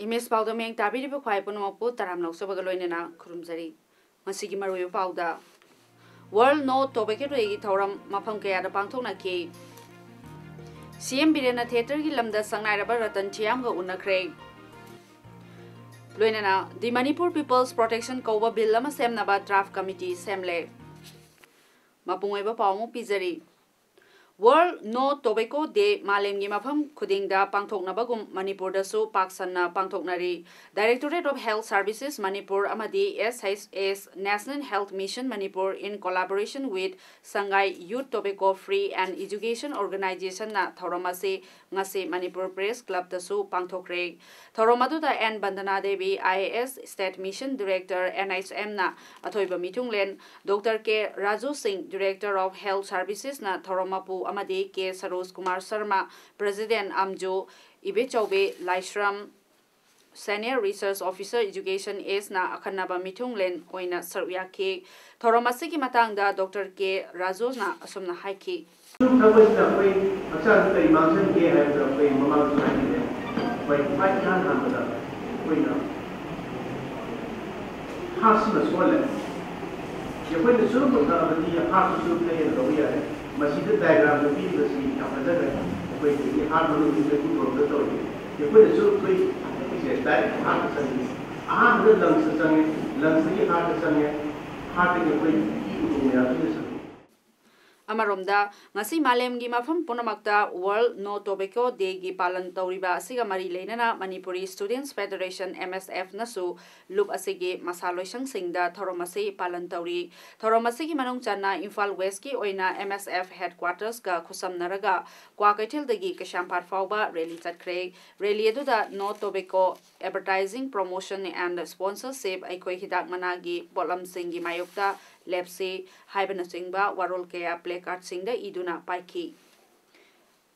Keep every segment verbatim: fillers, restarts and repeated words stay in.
Image ꯄꯥꯎꯗ ꯃꯌꯦꯛ ꯇꯥꯕꯤꯔꯤꯕ ꯈ꯭ꯋꯥꯏ ꯄꯨꯝꯅꯃꯛꯄꯨ ꯇꯔꯥꯝꯅ ꯑꯣꯛꯆꯕꯒ ꯂꯣꯏꯅꯅ ꯈꯨꯔꯨꯝꯖꯔꯤ꯫ ꯃꯁꯤꯒꯤ ꯃꯔꯨꯑꯣꯏꯕ ꯄꯥꯎꯗ, World No Tobacco Day ꯒꯤ ꯊꯧꯔꯝ ꯃꯐꯝ ꯀꯌꯥꯗ ꯄꯥꯡꯊꯣꯛꯅꯈꯤ꯫ ꯁꯤ ꯑꯦꯝ ꯕꯤꯔꯦꯟꯅ ꯊꯤꯌꯦꯇꯔꯒꯤ ꯂꯝꯗ ꯁꯛꯅꯥꯏꯔꯕ ꯔꯇꯟ ꯊꯤꯌꯥꯝꯒ ꯎꯅꯈ꯭ꯔꯦ꯫ ꯂꯣꯏꯅꯅ The Manipur People's Protection ꯀꯧꯕ ꯕꯤꯜ ꯑꯃ ꯁꯦꯝꯅꯕ ꯗ꯭ꯔꯥꯐ ꯀꯃꯤꯇꯤ ꯁꯦꯝꯂꯦ꯫ ꯃꯄꯨꯡ ꯑꯣꯏꯕ ꯄꯥꯎ ꯑꯃꯨꯛ ꯄꯤꯖꯔꯤ꯫ World No Tobacco Day ꯃꯥꯂꯦꯝꯒꯤ ꯃꯐꯝ ꯈꯨꯗꯤꯡꯗ ꯄꯥꯡꯊꯣꯛꯅꯕꯒꯨꯝ ꯃꯅꯤꯄꯨꯔꯗꯁꯨ ꯄꯥꯛ ꯁꯟꯅ ꯄꯥꯡꯊꯣꯛꯅꯔꯤ꯫ Directorate of Health Services Manipur ꯑꯃꯗꯤ S H S National Health Mission Manipur in collaboration with Sangai Youth Tobacco Free and Education Organization ꯅ ꯊꯧꯔꯝ ꯑꯁꯤ ꯉꯁꯤ ꯃꯅꯤꯄꯨꯔ ꯄ꯭ꯔꯦꯁ ꯀ꯭ꯂꯕꯇꯁꯨ ꯄꯥꯡꯊꯣꯛꯈ꯭ꯔꯦ꯫ ꯊꯧꯔꯝ ꯑꯗꯨꯗ N Bandana Devi, I A S, State Mission Director, N H M ꯅ ꯑꯊꯣꯏꯕ ꯃꯤꯊꯨꯡꯂꯦꯟ, ꯗꯣꯛꯇꯔ ꯀꯦ ꯔꯥꯖꯨ ꯁꯤꯡ, Director of Health Services ꯅ ꯊꯧꯔꯝ ꯃꯄꯨ ꯑꯃꯗꯤ ꯀꯦ ꯁꯔꯣꯖ ꯀꯨꯃꯥꯔ ꯁꯔꯃ, President ꯑꯝꯖꯨ, ꯏꯕꯦꯆꯧꯕꯤ ꯂꯥꯏꯁ꯭ꯔꯝ, Senior Research Officer Education S ꯅ ꯑꯈꯟꯅꯕ ꯃꯤꯊꯨꯡꯂꯦꯟ ꯑꯣꯏꯅ ꯁꯔꯨꯛ ꯌꯥꯈꯤ꯫ ꯊꯧꯔꯝ ꯑꯁꯤꯒꯤ ꯃꯇꯥꯡꯗ ꯗꯣꯛꯇꯔ ꯀꯦ ꯔꯥꯖꯨꯅ ꯑꯁꯨꯝꯅ ꯍꯥꯏꯈꯤ꯫ ꯆꯨꯔꯨꯞ ꯊꯛꯄꯁꯤꯅ ꯑꯩꯈꯣꯏ ꯍꯛꯆꯥꯡꯗ ꯀꯔꯤ ꯃꯥꯡꯖꯒꯦ ꯍꯥꯏꯕꯗꯣ ꯑꯩꯈꯣꯏ ꯃꯃꯥꯡꯗꯁꯨ ꯍꯥꯏꯈꯤꯕꯅꯦ꯫ ꯑꯩꯈꯣꯏ ꯈ꯭ꯋꯥꯏ ꯏꯍꯥꯟ ꯍꯥꯟꯕꯗ ꯑꯩꯈꯣꯏꯅ ꯍꯥꯔꯠꯁꯤꯃ ꯁꯣꯛꯍꯜꯂꯦ꯫ ꯑꯩꯈꯣꯏꯅ ꯆꯨꯔꯨꯞ ꯊꯛꯑꯕꯗꯤ ꯍꯥꯔꯠꯇꯨꯁꯨ ꯐꯩꯌꯦꯅ ꯂꯧꯕ ꯌꯥꯔꯦ꯫ ꯃꯁꯤꯗ ꯗꯥꯏꯒ꯭ꯔꯥꯝꯗ ꯄꯤꯔꯤꯕꯁꯤ ꯌꯥꯝ ꯐꯖꯈ꯭ꯔꯦ꯫ ꯑꯩꯈꯣꯏ ꯍꯧꯖꯤꯛꯀꯤ ꯍꯥꯔꯠ ꯃꯅꯨꯡꯒꯤ ꯃꯩꯈꯨ ꯊꯣꯛꯂꯛꯄꯗ ꯇꯧꯔꯤꯁꯦ꯫ ꯑꯩꯈꯣꯏꯅ ꯆꯨꯔꯨꯞ ꯑꯩꯈꯣꯏ ꯊꯛꯄꯁꯦ ꯗꯥꯏꯔꯦꯛ ꯍꯥꯔꯠꯇ ꯆꯪꯉꯤ꯫ ꯑꯍꯥꯟꯕꯗ ꯂꯪꯁꯇ ꯆꯪꯉꯦ, ꯂꯪꯁꯇꯒꯤ ꯍꯥꯔꯠꯇ ꯆꯪꯉꯦ, ꯍꯥꯔꯠꯇꯒꯤ ꯑꯩꯈꯣꯏ ꯏ ꯎꯄꯨ ꯃꯌꯥꯝꯁꯤꯗ ꯆꯪꯉꯤ꯫ ꯑꯃꯔꯣꯝꯗ, ꯉꯁꯤ ꯃꯥꯂꯦꯝꯒꯤ ꯃꯐꯝ ꯄꯨꯝꯅꯃꯛꯇ World No Tobacco Day ꯒꯤ ꯄꯥꯂꯟ ꯇꯧꯔꯤꯕ ꯑꯁꯤꯒ ꯃꯔꯤ ꯂꯩꯅꯅ Manipuri Students Federation, M S F, ꯅꯁꯨ ꯂꯨꯞ ꯑꯁꯤꯒꯤ ꯃꯁꯥ ꯂꯣꯏꯁꯪꯁꯤꯡꯗ ꯊꯧꯔꯝ ꯑꯁꯤ ꯄꯥꯂꯟ ꯇꯧꯔꯤ꯫ ꯊꯧꯔꯝ ꯑꯁꯤꯒꯤ ꯃꯅꯨꯡ ꯆꯟꯅ ꯏꯝꯐꯥꯜ West ꯀꯤ ꯑꯣꯏꯅ M S F headquarters ꯒ ꯈꯨꯠꯁꯝꯅꯔꯒ ꯀ꯭ꯋꯥꯀꯩꯊꯦꯜꯗꯒꯤ ꯀꯩꯁꯥꯝꯄꯥꯠ ꯐꯥꯎꯕ rally ꯆꯠꯈ꯭ꯔꯦ꯫ Rally ꯑꯗꯨꯗ "No Tobacco, Advertising, Promotion and Sponsorship, ꯑꯩꯈꯣꯏ ꯍꯤꯗꯥꯛ ꯃꯅꯥꯒꯤ ꯄꯣꯠꯂꯝꯁꯤꯡꯒꯤ ꯃꯥꯌꯣꯛꯇ ꯂꯦꯞꯁꯤ" ꯍꯥꯏꯕꯅꯆꯤꯡꯕ ꯋꯥꯔꯣꯜ ꯀꯌꯥ placard ꯁꯤꯡꯗ ꯏꯗꯨꯅ ꯄꯥꯏꯈꯤ꯫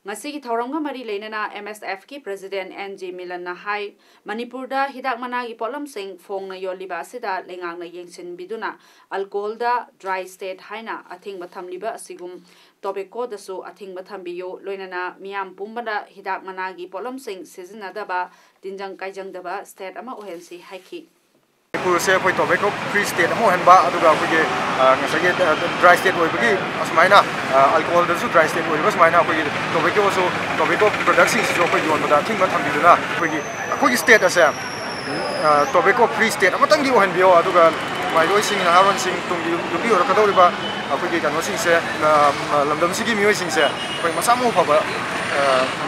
ꯉꯁꯤꯒꯤ ꯊꯧꯔꯝꯒ ꯃꯔꯤ ꯂꯩꯅꯅ M S F ꯀꯤ President N G ꯃꯤꯂꯟꯅ ꯍꯥꯏ, ꯃꯅꯤꯄꯨꯔꯗ ꯍꯤꯗꯥꯛ ꯃꯅꯥꯒꯤ ꯄꯣꯠꯂꯝꯁꯤꯡ ꯐꯣꯡꯅ ꯌꯣꯜꯂꯤꯕ ꯑꯁꯤꯗ ꯂꯩꯉꯥꯛꯅ ꯌꯦꯡꯁꯤꯟꯕꯤꯗꯨꯅ alcohol ꯗ dry state ꯍꯥꯏꯅ ꯑꯊꯤꯡꯕ ꯊꯝꯂꯤꯕ ꯑꯁꯤꯒꯨꯝ tobacco ꯗꯁꯨ ꯑꯊꯤꯡꯕ ꯊꯝꯕꯤꯌꯨ, ꯂꯣꯏꯅꯅ ꯃꯤꯌꯥꯝ ꯄꯨꯝꯕꯗ ꯍꯤꯗꯥꯛ ꯃꯅꯥꯒꯤ ꯄꯣꯠꯂꯝꯁꯤꯡ ꯁꯤꯖꯤꯟꯅꯗꯕ, ꯇꯤꯟꯖꯪ ꯀꯥꯏꯖꯪꯗꯕ state ꯑꯃ ꯑꯣꯏꯍꯟꯁꯤ ꯍꯥꯏꯈꯤ꯫ ꯃꯅꯤꯄꯨꯔꯁꯦ ꯑꯩꯈꯣꯏ tobacco free state ꯑꯃ ꯑꯣꯏꯍꯟꯕ, ꯑꯗꯨꯒ ꯑꯩꯈꯣꯏꯒꯤ, ꯑ, ꯉꯁꯥꯏꯒꯤ, ꯑ, dry state ꯑꯣꯏꯕꯒꯤ ꯑꯁꯨꯃꯥꯏꯅ, ꯑ, alcohol ꯗꯁꯨ dry state ꯑꯣꯏꯔꯤꯕ ꯁꯨꯃꯥꯏꯅ ꯑꯩꯈꯣꯏꯒꯤ tobacco ꯁꯨ, tobacco product ꯁꯤꯡꯁꯤꯁꯨ ꯑꯩꯈꯣꯏ ꯌꯣꯟꯕꯗ ꯑꯊꯤꯡꯕ ꯊꯝꯕꯤꯗꯨꯅ ꯑꯩꯈꯣꯏꯒꯤ, ꯑꯩꯈꯣꯏꯒꯤ state ꯑꯁꯦ, ꯑ, tobacco free state ꯑꯃꯇꯪꯗꯤ ꯑꯣꯏꯍꯟꯕꯤꯌꯣ, ꯑꯗꯨꯒ ꯃꯍꯩꯔꯣꯏꯁꯤꯡ, ꯅꯍꯥꯔꯣꯟꯁꯤꯡ, ꯇꯨꯡꯒꯤ ꯌꯨꯝ-, ꯌꯨꯝꯕꯤ ꯑꯣꯏꯔꯛꯀꯗꯧꯔꯤꯕ ꯑꯩꯈꯣꯏꯒꯤ ꯀꯩꯅꯣꯁꯤꯡꯁꯦ, ꯑ, ꯂꯝꯗꯝꯁꯤꯒꯤ ꯃꯤꯑꯣꯏꯁꯤꯡꯁꯦ ꯑꯩꯈꯣꯏ ꯃꯁꯥ ꯃꯎ ꯐꯕ, ꯑ,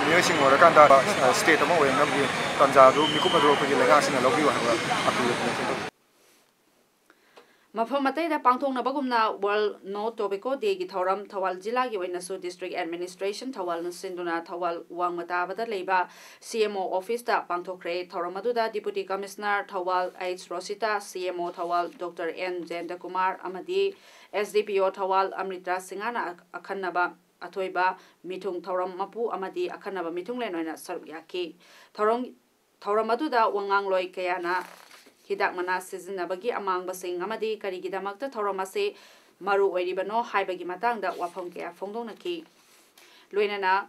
ꯃꯤꯑꯣꯏꯁꯤꯡ ꯑꯣꯏꯔꯀꯥꯟꯗ, ꯑ, state ꯑꯃ ꯑꯣꯏꯍꯟꯅꯕꯒꯤ ꯇꯥꯟꯖꯥꯗꯨ, ꯃꯤꯀꯨꯞ ꯑꯗꯨ ꯑꯩꯈꯣꯏꯒꯤ ꯂꯩꯉꯥꯛꯁꯤꯡꯅ ꯂꯧꯕꯤꯌꯨ ꯍꯥꯏꯕ appeal ꯑꯗꯨꯅꯤ꯫ ꯃꯐꯝ ꯑꯇꯩꯗ ꯄꯥꯡꯊꯣꯛꯅꯕꯒꯨꯝꯅ World No Tobacco Day ꯒꯤ ꯊꯧꯔꯝ ꯊꯧꯕꯥꯜ ꯖꯤꯂꯥꯒꯤ ꯑꯣꯏꯅꯁꯨ District Administration ꯊꯧꯕꯥꯜꯅ ꯁꯤꯟꯗꯨꯅ ꯊꯧꯕꯥꯜ ꯋꯥꯡꯃ ꯇꯥꯕꯗ ꯂꯩꯕ C M O office ꯇ ꯄꯥꯡꯊꯣꯛꯈ꯭ꯔꯦ꯫ ꯊꯧꯔꯝ ꯑꯗꯨꯗ Deputy Commissioner Thoubal H ꯔꯣꯁꯤꯇꯥ, C M O Thoubal Doctor N ꯖꯌꯟꯇꯀꯨꯃꯥꯔ ꯑꯃꯗꯤ S D P O Thoubal Amrita ꯁꯤꯡꯍꯅ ꯑꯈꯟꯅꯕ ꯑꯊꯣꯏꯕ ꯃꯤꯊꯨꯡ ꯊꯧꯔꯝ ꯃꯄꯨ ꯑꯃꯗꯤ ꯑꯈꯟꯅꯕ ꯃꯤꯊꯨꯡꯂꯦꯟ ꯑꯣꯏꯅ ꯁꯔꯨꯛ ꯌꯥꯈꯤ꯫ ꯊꯧꯔꯝ ꯊꯧꯔꯝ ꯑꯗꯨꯗ ꯋꯥꯉꯥꯡꯂꯣꯏ ꯀꯌꯥꯅ ꯍꯤꯗꯥꯛ ꯃꯅꯥ ꯁꯤꯖꯤꯟꯅꯕꯒꯤ ꯑꯃꯥꯡꯕꯁꯤꯡ ꯑꯃꯗꯤ ꯀꯔꯤꯒꯤꯗꯃꯛꯇ ꯊꯧꯔꯝ ꯑꯁꯤ ꯃꯔꯨ ꯑꯣꯏꯔꯤꯕꯅꯣ ꯍꯥꯏꯕꯒꯤ ꯃꯇꯥꯡꯗ ꯋꯥꯐꯝ ꯀꯌꯥ ꯐꯣꯡꯗꯣꯛꯅꯈꯤ꯫ ꯂꯣꯏꯅꯅ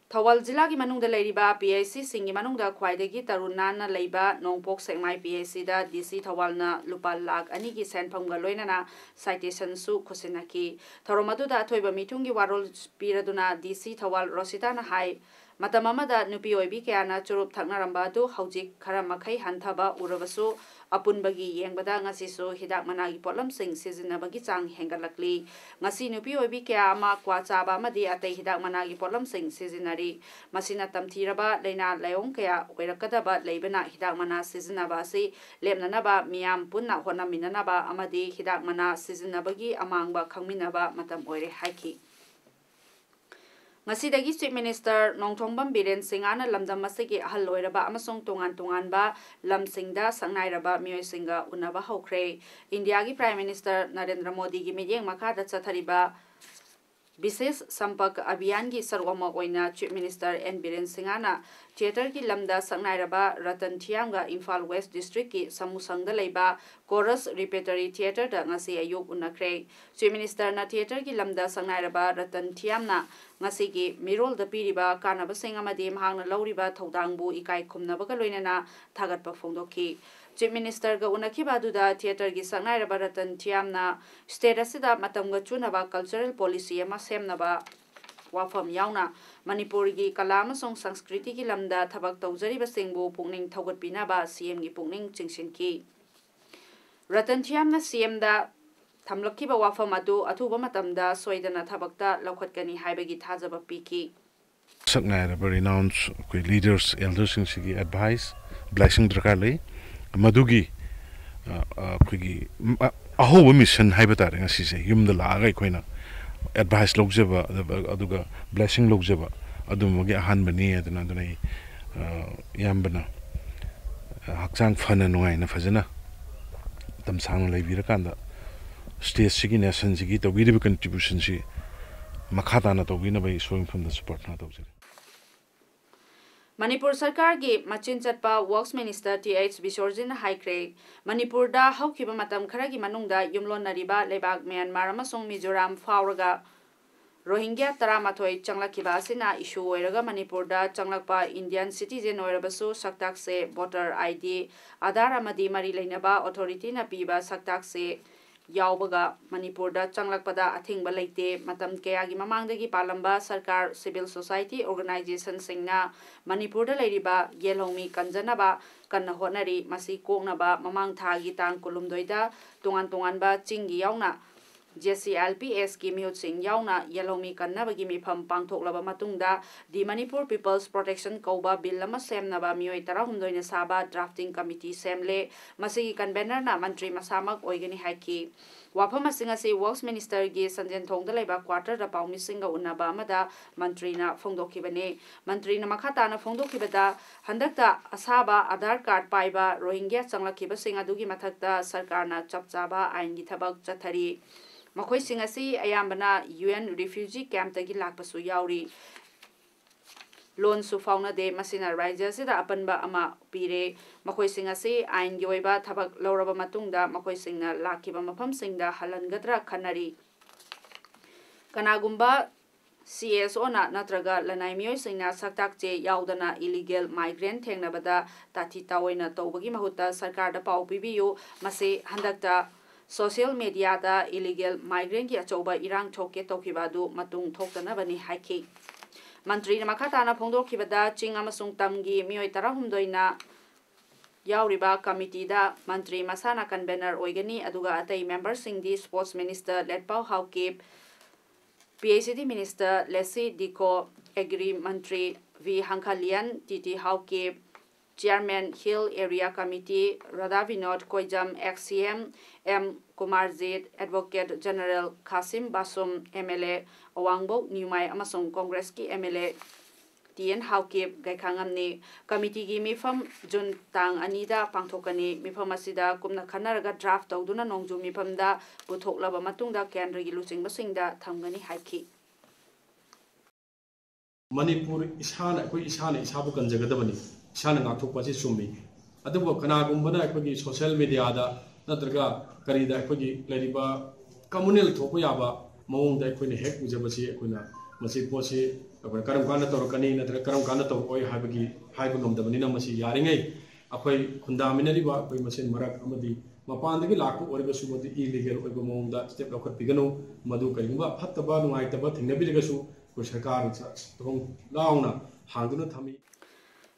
ꯊꯧꯕꯥꯜ ꯖꯤꯂꯥꯒꯤ ꯃꯅꯨꯡꯗ ꯂꯩꯔꯤꯕ P H C ꯁꯤꯡꯒꯤ ꯃꯅꯨꯡꯗ ꯈ꯭ꯋꯥꯏꯗꯒꯤ ꯇꯔꯨ ꯅꯥꯟꯅ ꯂꯩꯕ ꯅꯣꯡꯄꯣꯛ ꯁꯦꯛꯃꯥꯏ P H C ꯗ D C ꯊꯧꯕꯥꯜꯅ ꯂꯨꯄꯥ ꯂꯥꯈ ꯑꯅꯤꯒꯤ ꯁꯦꯟꯐꯝꯒ ꯂꯣꯏꯅꯅ citation ꯁꯨ ꯈꯨꯠꯁꯤꯟꯅꯈꯤ꯫ ꯊꯧꯔꯝ ꯑꯗꯨꯗ ꯑꯊꯣꯏꯕ ꯃꯤꯊꯨꯡꯒꯤ ꯋꯥꯔꯣꯜ ꯄꯤꯔꯗꯨꯅ D C ꯊꯧꯕꯥꯜ ꯔꯣꯁꯤꯇꯥꯅ ꯍꯥꯏ, ꯃꯇꯝ ꯑꯃꯗ ꯅꯨꯄꯤ ꯑꯣꯏꯕꯤ ꯀꯌꯥꯅ ꯆꯨꯔꯨꯞ ꯊꯛꯅꯔꯝꯕ ꯑꯗꯨ ꯍꯧꯖꯤꯛ ꯈꯔ ꯃꯈꯩ ꯍꯟꯊꯕ ꯎꯔꯕꯁꯨ, ꯑꯄꯨꯟꯕꯒꯤ ꯌꯦꯡꯕꯗ ꯉꯁꯤꯁꯨ ꯍꯤꯗꯥꯛ ꯃꯅꯥꯒꯤ ꯄꯣꯠꯂꯝꯁꯤꯡ ꯁꯤꯖꯤꯟꯅꯕꯒꯤ ꯆꯥꯡ ꯍꯦꯟꯒꯠꯂꯛꯂꯤ꯫ ꯉꯁꯤ ꯅꯨꯄꯤ ꯑꯣꯏꯕꯤ ꯀꯌꯥ ꯑꯃ ꯀ꯭ꯋꯥ ꯆꯥꯕ ꯑꯃꯗꯤ ꯑꯇꯩ ꯍꯤꯗꯥꯛ ꯃꯅꯥꯒꯤ ꯄꯣꯠꯂꯝꯁꯤꯡ ꯁꯤꯖꯤꯟꯅꯔꯤ꯫ ꯃꯁꯤꯅ ꯇꯝꯊꯤꯔꯕ ꯂꯥꯏꯅꯥ ꯂꯥꯏꯑꯣꯡ ꯀꯌꯥ ꯑꯣꯏꯔꯛꯀꯗꯕ ꯂꯩꯕꯅ, ꯍꯤꯗꯥꯛ ꯃꯅꯥ ꯁꯤꯖꯤꯟꯅꯕ ꯑꯁꯤ ꯂꯦꯞꯅꯅꯕ ꯃꯤꯌꯥꯝ ꯄꯨꯟꯅ ꯍꯣꯠꯅꯃꯤꯟꯅꯅꯕ ꯑꯃꯗꯤ ꯍꯤꯗꯥꯛ ꯃꯅꯥ ꯁꯤꯖꯤꯟꯅꯕꯒꯤ ꯑꯃꯥꯡꯕ ꯈꯪꯃꯤꯟꯅꯕ ꯃꯇꯝ ꯑꯣꯏꯔꯦ ꯍꯥꯏꯈꯤ꯫ ꯉꯁꯤꯗꯒꯤ Chief Minister ꯅꯣꯡꯊꯣꯝꯕꯝ ꯕꯤꯔꯦꯟ ꯁꯤꯡꯍꯅ ꯂꯝꯗꯝ ꯑꯁꯤꯒꯤ ꯑꯍꯜ ꯑꯣꯏꯔꯕ ꯑꯃꯁꯨꯡ ꯇꯣꯉꯥꯟ ꯇꯣꯉꯥꯟꯕ ꯂꯝꯁꯤꯡꯗ ꯁꯛꯅꯥꯏꯔꯕ ꯃꯤꯑꯣꯏꯁꯤꯡꯒ ꯎꯅꯕ ꯍꯧꯈ꯭ꯔꯦ꯫ ꯏꯟꯗꯤꯌꯥꯒꯤ Prime Minister ꯅꯔꯦꯟꯗ꯭ꯔ ꯃꯣꯗꯤꯒꯤ ꯃꯤꯠꯌꯦꯡ ꯃꯈꯥꯗ ꯆꯠꯊꯔꯤꯕ ꯕꯤꯁꯦꯁ ꯁꯝꯄꯔꯛ ꯑꯚꯤꯌꯥꯟꯒꯤ ꯁꯔꯨꯛ ꯑꯃ ꯑꯣꯏꯅ Chief Minister ꯑꯦꯟ ꯕꯤꯔꯦꯟ ꯁꯤꯡꯍꯅ ꯊꯤꯌꯦꯇꯔꯒꯤ ꯂꯝꯗ ꯁꯛꯅꯥꯏꯔꯕ ꯔꯇꯟ ꯊꯤꯌꯥꯝꯒ ꯏꯝꯐꯥꯜ West Districtꯀꯤ ꯁꯃꯨꯁꯪꯗ ꯂꯩꯕ Chorus Repertory Theatreꯗ ꯉꯁꯤ ꯑꯌꯨꯛ ꯎꯅꯈ꯭ꯔꯦ꯫ Chief Ministerꯅ ꯊꯤꯌꯦꯇꯔꯒꯤ ꯂꯝꯗ ꯁꯛꯅꯥꯏꯔꯕ ꯔꯇꯟ ꯊꯤꯌꯥꯝꯅ ꯉꯁꯤꯒꯤ ꯃꯤꯔꯣꯜꯗ ꯄꯤꯔꯤꯕ ꯀꯥꯟꯅꯕꯁꯤꯡ ꯑꯃꯗꯤ ꯃꯍꯥꯛꯅ ꯂꯧꯔꯤꯕ ꯊꯧꯗꯥꯡꯕꯨ ꯏꯀꯥꯏ ꯈꯨꯝꯅꯕꯒ ꯂꯣꯏꯅꯅ ꯊꯥꯒꯠꯄ ꯐꯣꯡꯗꯣꯛꯈꯤ꯫ Chief Ministerꯒ ꯎꯅꯈꯤꯕ ꯑꯗꯨꯗ ꯊꯤꯌꯦꯇꯔꯒꯤ ꯁꯛꯅꯥꯏꯔꯕ ꯔꯇꯟ ꯊꯤꯌꯥꯝꯅ state ꯑꯁꯤꯗ ꯃꯇꯝꯒ ꯆꯨꯅꯕ cultural policy ꯑꯃ ꯁꯦꯝꯅꯕ ꯋꯥꯐꯝ ꯌꯥꯎꯅ ꯃꯅꯤꯄꯨꯔꯒꯤ ꯀꯂꯥ ꯑꯃꯁꯨꯡ ꯁꯪꯁꯀ꯭ꯔꯤꯇꯤꯒꯤ ꯂꯝꯗ ꯊꯕꯛ ꯇꯧꯖꯔꯤꯕꯁꯤꯡꯕꯨ ꯄꯨꯛꯅꯤꯡ ꯊꯧꯒꯠꯄꯤꯅꯕ CMꯒꯤ ꯄꯨꯛꯅꯤꯡ ꯆꯤꯡꯁꯤꯟꯈꯤ꯫ ꯔꯇꯟ ꯊꯤꯌꯥꯝꯅ CMꯗ ꯊꯝꯂꯛꯈꯤꯕ ꯋꯥꯐꯝ ꯑꯗꯨ ꯑꯊꯨꯕ ꯃꯇꯝꯗ ꯁꯣꯏꯗꯅ ꯊꯕꯛꯇ ꯂꯧꯈꯠꯀꯅꯤ ꯍꯥꯏꯕꯒꯤ ꯊꯥꯖꯕ ꯄꯤꯈꯤ꯫ ꯁꯛꯅꯥꯏꯔꯕ renowned ꯑꯩꯈꯣꯏ leaders, elderꯁꯤꯡꯁꯤꯒꯤ advice, blessing ꯗꯔꯀꯥꯔ ꯂꯩ꯫ ꯃꯗꯨꯒꯤ, ꯑ, ꯑ, ꯑꯩꯈꯣꯏꯒꯤ, ꯎꯝ, ꯑ, ꯑꯍꯧꯕ mission ꯍꯥꯏꯕ ꯇꯥꯔꯦ ꯉꯁꯤꯁꯦ, ꯌꯨꯝꯗ ꯂꯥꯛꯑꯒ ꯑꯩꯈꯣꯏꯅ advice ꯂꯧꯖꯕ, ꯑꯗꯨꯒ, ꯑꯗꯨꯒ blessing ꯂꯧꯖꯕ, ꯑꯗꯨꯝꯕꯒꯤ ꯑꯍꯥꯟꯕꯅꯤ꯫ ꯑꯗꯨꯅ, ꯑꯗꯨꯅ ꯑꯩ, ꯑ, ꯏꯌꯥꯝꯕꯅ, ꯑ, ꯍꯛꯆꯥꯡ ꯐꯅ ꯅꯨꯡꯉꯥꯏꯅ ꯐꯖꯅ ꯃꯇꯝ ꯁꯥꯡꯅ ꯂꯩꯕꯤꯔꯀꯥꯟꯗ stateꯁꯤꯒꯤ, nationꯁꯤꯒꯤ ꯇꯧꯕꯤꯔꯤꯕ contributionꯁꯤ ꯃꯈꯥ ꯇꯥꯅ ꯇꯧꯕꯤꯅꯕ ꯑꯩ ꯏꯁꯣꯔꯒꯤ ꯃꯐꯝꯗꯁꯨ ꯄ꯭ꯔꯥꯔꯊꯅꯥ ꯇꯧꯖꯔꯤ꯫ ꯃꯅꯤꯄꯨꯔ ꯁꯔꯀꯥꯔꯒꯤ ꯃꯆꯤꯟ ꯆꯠꯄ Works Minister ꯇꯤ ꯑꯩꯆ ꯕꯤꯁꯣꯔꯖꯤꯠꯅ ꯍꯥꯏꯈ꯭ꯔꯦ, ꯃꯅꯤꯄꯨꯔꯗ ꯍꯧꯈꯤꯕ ꯃꯇꯝ ꯈꯔꯒꯤ ꯃꯅꯨꯡꯗ ꯌꯨꯝꯂꯣꯟꯅꯔꯤꯕ ꯂꯩꯕꯥꯛ ꯃ꯭ꯌꯥꯟꯃꯥꯔ ꯑꯃꯁꯨꯡ ꯃꯤꯖꯣꯔꯥꯝ ꯐꯥꯎꯔꯒ ꯔꯣꯍꯤꯡꯒ꯭ꯌꯥ ꯇꯔꯥꯃꯥꯊꯣꯏ ꯆꯪꯂꯛꯈꯤꯕ ꯑꯁꯤꯅ issue ꯑꯣꯏꯔꯒ ꯃꯅꯤꯄꯨꯔꯗ ꯆꯪꯂꯛꯄ Indian citizen ꯑꯣꯏꯔꯕꯁꯨ ꯁꯛꯇꯥꯛꯁꯦ, voter ID, ꯑꯥꯙꯥꯔ ꯑꯃꯗꯤ ꯃꯔꯤ ꯂꯩꯅꯕ authorityꯅ ꯄꯤꯕ ꯁꯛꯇꯥꯛꯁꯦ ꯌꯥꯎꯕꯒ ꯃꯅꯤꯄꯨꯔꯗ ꯆꯪꯂꯛꯄꯗ ꯑꯊꯤꯡꯕ ꯂꯩꯇꯦ꯫ ꯃꯇꯝ ꯀꯌꯥꯒꯤ ꯃꯃꯥꯡꯗꯒꯤ ꯄꯥꯜꯂꯝꯕ ꯁꯔꯀꯥꯔ, civil society organizationꯁꯤꯡꯅ ꯃꯅꯤꯄꯨꯔꯗ ꯂꯩꯔꯤꯕ ꯌꯦꯜꯍꯧꯃꯤ ꯀꯟꯖꯅꯕ ꯀꯟꯅ ꯍꯣꯠꯅꯔꯤ꯫ ꯃꯁꯤ ꯀꯣꯛꯅꯕ ꯃꯃꯥꯡ ꯊꯥꯒꯤ ꯇꯥꯡ ꯀꯨꯟꯍꯨꯝꯗꯣꯏꯗ ꯇꯣꯉꯥꯟ ꯇꯣꯉꯥꯟꯕ ꯆꯤꯡꯒꯤ ꯌꯥꯎꯅ JCLPSꯀꯤ ꯃꯤꯍꯨꯠꯁꯤꯡ ꯌꯥꯎꯅ ꯌꯦꯜꯍꯧꯃꯤ ꯀꯟꯅꯕꯒꯤ ꯃꯤꯐꯝ ꯄꯥꯡꯊꯣꯛꯂꯕ ꯃꯇꯨꯡꯗ The Manipur People's Protection ꯀꯧꯕ ꯕꯤꯜ ꯑꯃ ꯁꯦꯝꯅꯕ ꯃꯤꯑꯣꯏ ꯇꯔꯥꯍꯨꯝꯗꯣꯏꯅ ꯁꯥꯕ drafting committee ꯁꯦꯝꯂꯦ꯫ ꯃꯁꯤꯒꯤ convenerꯅ ꯃꯟꯇ꯭ꯔꯤ ꯃꯁꯥꯃꯛ ꯑꯣꯏꯒꯅꯤ ꯍꯥꯏꯈꯤ꯫ ꯋꯥꯐꯝ ꯑꯁꯤꯡ ꯑꯁꯤ Works Ministerꯒꯤ ꯁꯟꯖꯦꯟꯊꯣꯡꯗ ꯂꯩꯕ quarterꯗ ꯄꯥꯎꯃꯤꯁꯤꯡꯒ ꯎꯅꯕ ꯑꯃꯗ ꯃꯟꯇ꯭ꯔꯤꯅ ꯐꯣꯡꯗꯣꯛꯈꯤꯕꯅꯤ꯫ ꯃꯟꯇ꯭ꯔꯤꯅ ꯃꯈꯥ ꯇꯥꯅ ꯐꯣꯡꯗꯣꯛꯈꯤꯕꯗ, ꯍꯟꯗꯛꯇ ꯑꯁꯥꯕ Aadhaar card ꯄꯥꯏꯕ ꯔꯣꯍꯤꯡꯒ꯭ꯌꯥ ꯆꯪꯂꯛꯈꯤꯕꯁꯤꯡ ꯑꯗꯨꯒꯤ ꯃꯊꯛꯇ ꯁꯔꯀꯥꯔꯅ ꯆꯞ ꯆꯥꯕ ꯑꯥꯏꯟꯒꯤ ꯊꯕꯛ ꯆꯠꯊꯔꯤ꯫ ꯃꯈꯣꯏꯁꯤꯡ ꯑꯁꯤ ꯑꯌꯥꯝꯕꯅ UN refugee campꯇꯒꯤ ꯂꯥꯛꯄꯁꯨ ꯌꯥꯎꯔꯤ꯫ ꯂꯣꯟꯁꯨ ꯐꯥꯎꯅꯗꯦ꯫ ꯃꯁꯤꯅ ꯔꯥꯖ꯭ꯌ ꯑꯁꯤꯗ ꯑꯄꯟꯕ ꯑꯃ ꯄꯤꯔꯦ꯫ ꯃꯈꯣꯏꯁꯤꯡ ꯑꯁꯤ ꯑꯥꯏꯟꯒꯤ ꯑꯣꯏꯕ ꯊꯕꯛ ꯂꯧꯔꯕ ꯃꯇꯨꯡꯗ ꯃꯈꯣꯏꯁꯤꯡꯅ ꯂꯥꯛꯈꯤꯕ ꯃꯐꯝꯁꯤꯡꯗ ꯍꯜꯍꯟꯒꯗ꯭ꯔꯥ ꯈꯟꯅꯔꯤ꯫ ꯀꯅꯥꯒꯨꯝꯕ CSOꯅ ꯅꯠꯇ꯭ꯔꯒ ꯂꯅꯥꯏ ꯃꯤꯑꯣꯏꯁꯤꯡꯅ ꯁꯛꯇꯥꯛ ꯆꯦ ꯌꯥꯎꯗꯅ illegal migrant ꯊꯦꯡꯅꯕꯗ ꯇꯥꯊꯤ ꯇꯥꯑꯣꯏꯅ ꯇꯧꯕꯒꯤ ꯃꯍꯨꯠꯇ ꯁꯔꯀꯥꯔꯗ ꯄꯥꯎ ꯄꯤꯕꯤꯌꯨ꯫ ꯃꯁꯤ ꯍꯟꯗꯛꯇ social mediaꯗ illegal migrantꯀꯤ ꯑꯆꯧꯕ ꯏꯔꯥꯡ ꯊꯣꯛꯀꯦ ꯇꯧꯈꯤꯕ ꯑꯗꯨ ꯃꯇꯨꯡ ꯊꯣꯛꯇꯅꯕꯅꯤ ꯍꯥꯏꯈꯤ꯫ ꯃꯟꯇ꯭ꯔꯤꯅ ꯃꯈꯥ ꯇꯥꯅ ꯐꯣꯡꯗꯣꯛꯈꯤꯕꯗ, ꯆꯤꯡ ꯑꯃꯁꯨꯡ ꯇꯝꯒꯤ ꯃꯤꯑꯣꯏ ꯇꯔꯥꯍꯨꯝꯗꯣꯏꯅ ꯌꯥꯎꯔꯤꯕ committeeꯗ ꯃꯟꯇ꯭ꯔꯤ ꯃꯁꯥꯅ convener ꯑꯣꯏꯒꯅꯤ, ꯑꯗꯨꯒ ꯑꯇꯩ memberꯁꯤꯡꯗꯤ Sports Minister Letpao Haokip, PHED Minister Losii Dikho, Agri ꯃꯟꯇ꯭ꯔꯤ V Hangkhalian, T T Haokip, Chairman Hill Area Committee Radha Binod Koijam, ex CM M Kumarjit, Advocate General Khasim Vashum, MLA Awangbow Newmai ꯑꯃꯁꯨꯡ Congressꯀꯤ MLA ꯇꯤ ꯑꯦꯟ ꯍꯥꯎꯀꯤꯞ ꯒꯩꯈꯥꯉꯝꯅꯤ꯫ Committeeꯒꯤ ꯃꯤꯐꯝ June ꯇꯥꯡ ꯑꯅꯤꯗ ꯄꯥꯡꯊꯣꯛꯀꯅꯤ꯫ ꯃꯤꯐꯝ ꯑꯁꯤꯗ ꯀꯨꯞꯅ ꯈꯟꯅꯔꯒ draft ꯇꯧꯗꯨꯅ ꯅꯣꯡꯖꯨ ꯃꯤꯐꯝꯗ ꯄꯨꯊꯣꯛꯂꯕ ꯃꯇꯨꯡꯗ ꯀꯦꯟꯗ꯭ꯔꯒꯤ ꯂꯨꯆꯤꯡꯕꯁꯤꯡꯗ ꯊꯝꯒꯅꯤ ꯍꯥꯏꯈꯤ꯫ ꯃꯅꯤꯄꯨꯔ ꯏꯁꯥꯅ, ꯑꯩꯈꯣꯏ ꯏꯁꯥꯅ ꯏꯁꯥꯕꯨ ꯀꯟꯖꯒꯗꯕꯅꯤ, ꯏꯁꯥꯅ ꯉꯥꯛꯊꯣꯛꯄ ꯑꯁꯤ ꯆꯨꯝꯃꯤ꯫ ꯑꯗꯨꯕꯨ ꯀꯅꯥꯒꯨꯝꯕꯅ ꯑꯩꯈꯣꯏꯒꯤ social mediaꯗ ꯅꯠꯇ꯭ꯔꯒ ꯀꯔꯤꯗ ꯑꯩꯈꯣꯏꯒꯤ ꯂꯩꯔꯤꯕ communal ꯊꯣꯛꯄ ꯌꯥꯕ ꯃꯑꯣꯡꯗ ꯑꯩꯈꯣꯏꯅ ꯍꯦꯛ ꯎꯖꯕꯁꯤ, ꯑꯩꯈꯣꯏꯅ ꯃꯁꯤ ꯄꯣꯠꯁꯤ ꯑꯩꯈꯣꯏꯅ ꯀꯔꯝ ꯀꯥꯟꯗ ꯇꯧꯔꯛꯀꯅꯤ ꯅꯠꯇ꯭ꯔꯒ ꯀꯔꯝ ꯀꯥꯟꯗ ꯇꯧꯔꯛꯑꯣꯏ ꯍꯥꯏꯕꯒꯤ ꯍꯥꯏꯕ ꯉꯝꯗꯕꯅꯤꯅ, ꯃꯁꯤ ꯌꯥꯔꯤꯉꯩ ꯑꯩꯈꯣꯏ ꯈꯨꯟꯗꯥꯃꯤꯟꯅꯔꯤꯕ ꯑꯩꯈꯣꯏ ꯃꯁꯦꯟ ꯃꯔꯛ ꯑꯃꯗꯤ ꯃꯄꯥꯟꯗꯒꯤ ꯂꯥꯛꯄ ꯑꯣꯏꯔꯒꯁꯨ ꯃꯗꯨ ꯏꯂꯤꯒꯦꯜ ꯑꯣꯏꯕ ꯃꯑꯣꯡꯗ ꯁ꯭ꯇꯦꯞ ꯂꯧꯈꯠꯄꯤꯒꯅꯨ꯫ ꯃꯗꯨ ꯀꯔꯤꯒꯨꯝꯕ ꯐꯠꯇꯕ ꯅꯨꯡꯉꯥꯏꯇꯕ ꯊꯦꯡꯅꯕꯤꯔꯒꯁꯨ ꯑꯩꯈꯣꯏ ꯁꯔꯀꯥꯔꯅ ꯊꯣꯡ ꯂꯥꯎꯅ ꯍꯥꯡꯗꯨꯅ ꯊꯝꯃꯤ꯫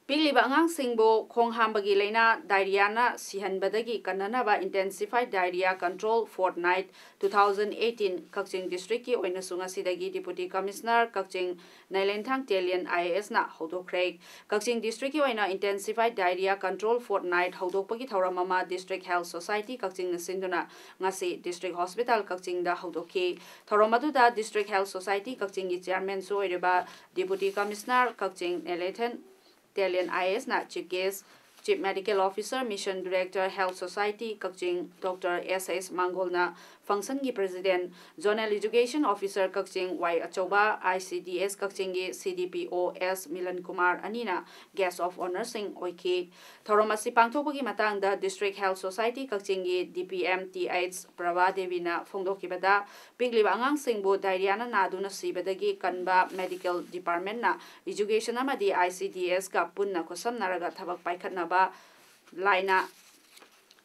ꯄꯤꯛꯂꯤꯕ ꯑꯉꯥꯡꯁꯤꯡꯕꯨ ꯈꯣꯡ ꯍꯥꯝꯕꯒꯤ ꯂꯥꯏꯅꯥ ꯗꯥꯏꯔꯤꯌꯥꯅ ꯁꯤꯍꯟꯕꯗꯒꯤ ꯀꯟꯅꯅꯕ Intensified Diarrhea Control Fortnight two thousand eighteen ꯀꯛꯆꯤꯡ ꯗꯤꯁꯇ꯭ꯔꯤꯛꯀꯤ ꯑꯣꯏꯅꯁꯨ ꯉꯁꯤꯗꯒꯤ Deputy Commissioner ꯀꯛꯆꯤꯡ ꯅꯥꯏꯂꯦꯟꯊꯥꯡ ꯇꯦꯂꯤꯌꯟ IAS ꯅ ꯍꯧꯗꯣꯛꯈ꯭ꯔꯦ꯫ ꯀꯛꯆꯤꯡ ꯗꯤꯁꯇ꯭ꯔꯤꯛꯀꯤ ꯑꯣꯏꯅ Intensified Diarrhea Control Fortnight ꯍꯧꯗꯣꯛꯄꯒꯤ ꯊꯧꯔꯝ ꯑꯃ District Health Society ꯀꯛꯆꯤꯡꯅ ꯁꯤꯟꯗꯨꯅ ꯉꯁꯤ District Hospital ꯀꯛꯆꯤꯡꯗ ꯍꯧꯗꯣꯛꯈꯤ꯫ ꯊꯧꯔꯝ ꯑꯗꯨꯗ District Health Society ꯀꯛꯆꯤꯡꯒꯤ chairman ꯁꯨ ꯑꯣꯏꯔꯤꯕ Deputy Commissioner ꯀꯛꯆꯤꯡ ꯅꯦꯂꯦꯊꯟ ꯇꯦꯂꯤꯌꯟ IAS ꯅ Chief Guest, Chief Medical Officer, Mission Director, Health Society ꯀꯛꯆꯤꯡ Doctor S S ꯃꯥꯡꯒꯣꯜꯅ, function ꯒꯤ President, Zonal Education Officer ꯀꯛꯆꯤꯡ ꯋꯥꯏ ꯑꯆꯧꯕ, ICDS ꯀꯛꯆꯤꯡꯒꯤ CDPO S ꯃꯤꯂꯟ ꯀꯨꯃꯥꯔ ꯑꯅꯤꯅ guest of honour ꯁꯤꯡ ꯑꯣꯏꯈꯤ꯫ ꯊꯧꯔꯝ ꯑꯁꯤ ꯄꯥꯡꯊꯣꯛꯄꯒꯤ ꯃꯇꯥꯡꯗ District Health Society ꯀꯛꯆꯤꯡꯒꯤ DPM Th ꯄ꯭ꯔꯚꯥ ꯗꯦꯕꯤꯅ ꯐꯣꯡꯗꯣꯛꯈꯤꯕꯗ, ꯄꯤꯛꯂꯤꯕ ꯑꯉꯥꯡꯁꯤꯡꯕꯨ ꯗꯥꯏꯔꯤꯌꯥꯅ ꯅꯥꯗꯨꯅ ꯁꯤꯕꯗꯒꯤ ꯀꯟꯕ Medical Department ꯅ Education ꯑꯃꯗꯤ ICDS ꯀ ꯄꯨꯟꯅ ꯈꯨꯠꯁꯝꯅꯔꯒ ꯊꯕꯛ ꯄꯥꯏꯈꯠꯅꯕ, ꯂꯥꯏꯅꯥ,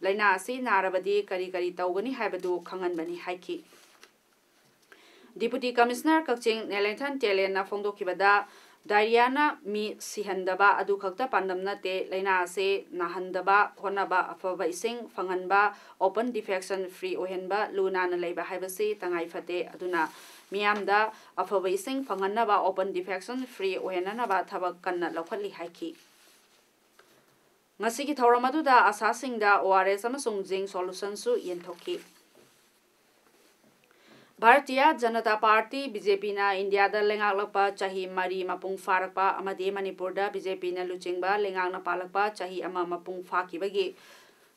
ꯂꯥꯏꯅꯥ ꯑꯁꯤ ꯅꯥꯔꯕꯗꯤ ꯀꯔꯤ ꯀꯔꯤ ꯇꯧꯒꯅꯤ ꯍꯥꯏꯕꯗꯨ ꯈꯪꯍꯟꯕꯅꯤ ꯍꯥꯏꯈꯤ꯫ Deputy Commissioner ꯀꯛꯆꯤꯡ ꯅꯦꯂꯦꯟꯊꯟ ꯇꯦꯂꯦꯟꯅ ꯐꯣꯡꯗꯣꯛꯈꯤꯕꯗ, ꯗꯥꯏꯔꯤꯌꯥꯅ ꯃꯤ ꯁꯤꯍꯟꯗꯕ ꯑꯗꯨ ꯈꯛꯇ ꯄꯥꯟꯗꯝ ꯅꯠꯇꯦ, ꯂꯥꯏꯅꯥ ꯑꯁꯤ ꯅꯥꯍꯟꯗꯕ ꯍꯣꯠꯅꯕ, ꯑꯐꯕ ꯏꯁꯤꯡ ꯐꯪꯍꯟꯕ, open defecation free ꯑꯣꯏꯍꯟꯕ, ꯂꯨ ꯅꯥꯟꯅ ꯂꯩꯕ ꯍꯥꯏꯕꯁꯤ ꯇꯉꯥꯏ ꯐꯗꯦ꯫ ꯑꯗꯨꯅ ꯃꯤꯌꯥꯝꯗ ꯑꯐꯕ ꯏꯁꯤꯡ ꯐꯪꯍꯟꯅꯕ, open defecation free ꯑꯣꯏꯍꯟꯅꯅꯕ ꯊꯕꯛ ꯀꯟꯅ ꯂꯧꯈꯠꯂꯤ ꯍꯥꯏꯈꯤ꯫ ꯉꯁꯤꯒꯤ ꯊꯧꯔꯝ ꯑꯗꯨꯗ ꯑꯁꯥꯁꯤꯡꯗ ORS ꯑꯃꯁꯨꯡ Zinc Solution ꯁꯨ ꯌꯦꯟꯊꯣꯛꯈꯤ꯫ ꯚꯥꯔꯇꯤꯌꯥ ꯖꯅꯇꯥ ꯄꯥꯔꯇꯤ, BJP ꯅ ꯏꯟꯗꯤꯌꯥꯗ ꯂꯩꯉꯥꯛꯂꯛꯄ ꯆꯍꯤ ꯃꯔꯤ ꯃꯄꯨꯡ ꯐꯥꯔꯛꯄ ꯑꯃꯗꯤ ꯃꯅꯤꯄꯨꯔꯗ BJP ꯅ ꯂꯨꯆꯤꯡꯕ ꯂꯩꯉꯥꯛꯅ ꯄꯥꯜꯂꯛꯄ ꯆꯍꯤ ꯑꯃ ꯃꯄꯨꯡ ꯐꯥꯈꯤꯕꯒꯤ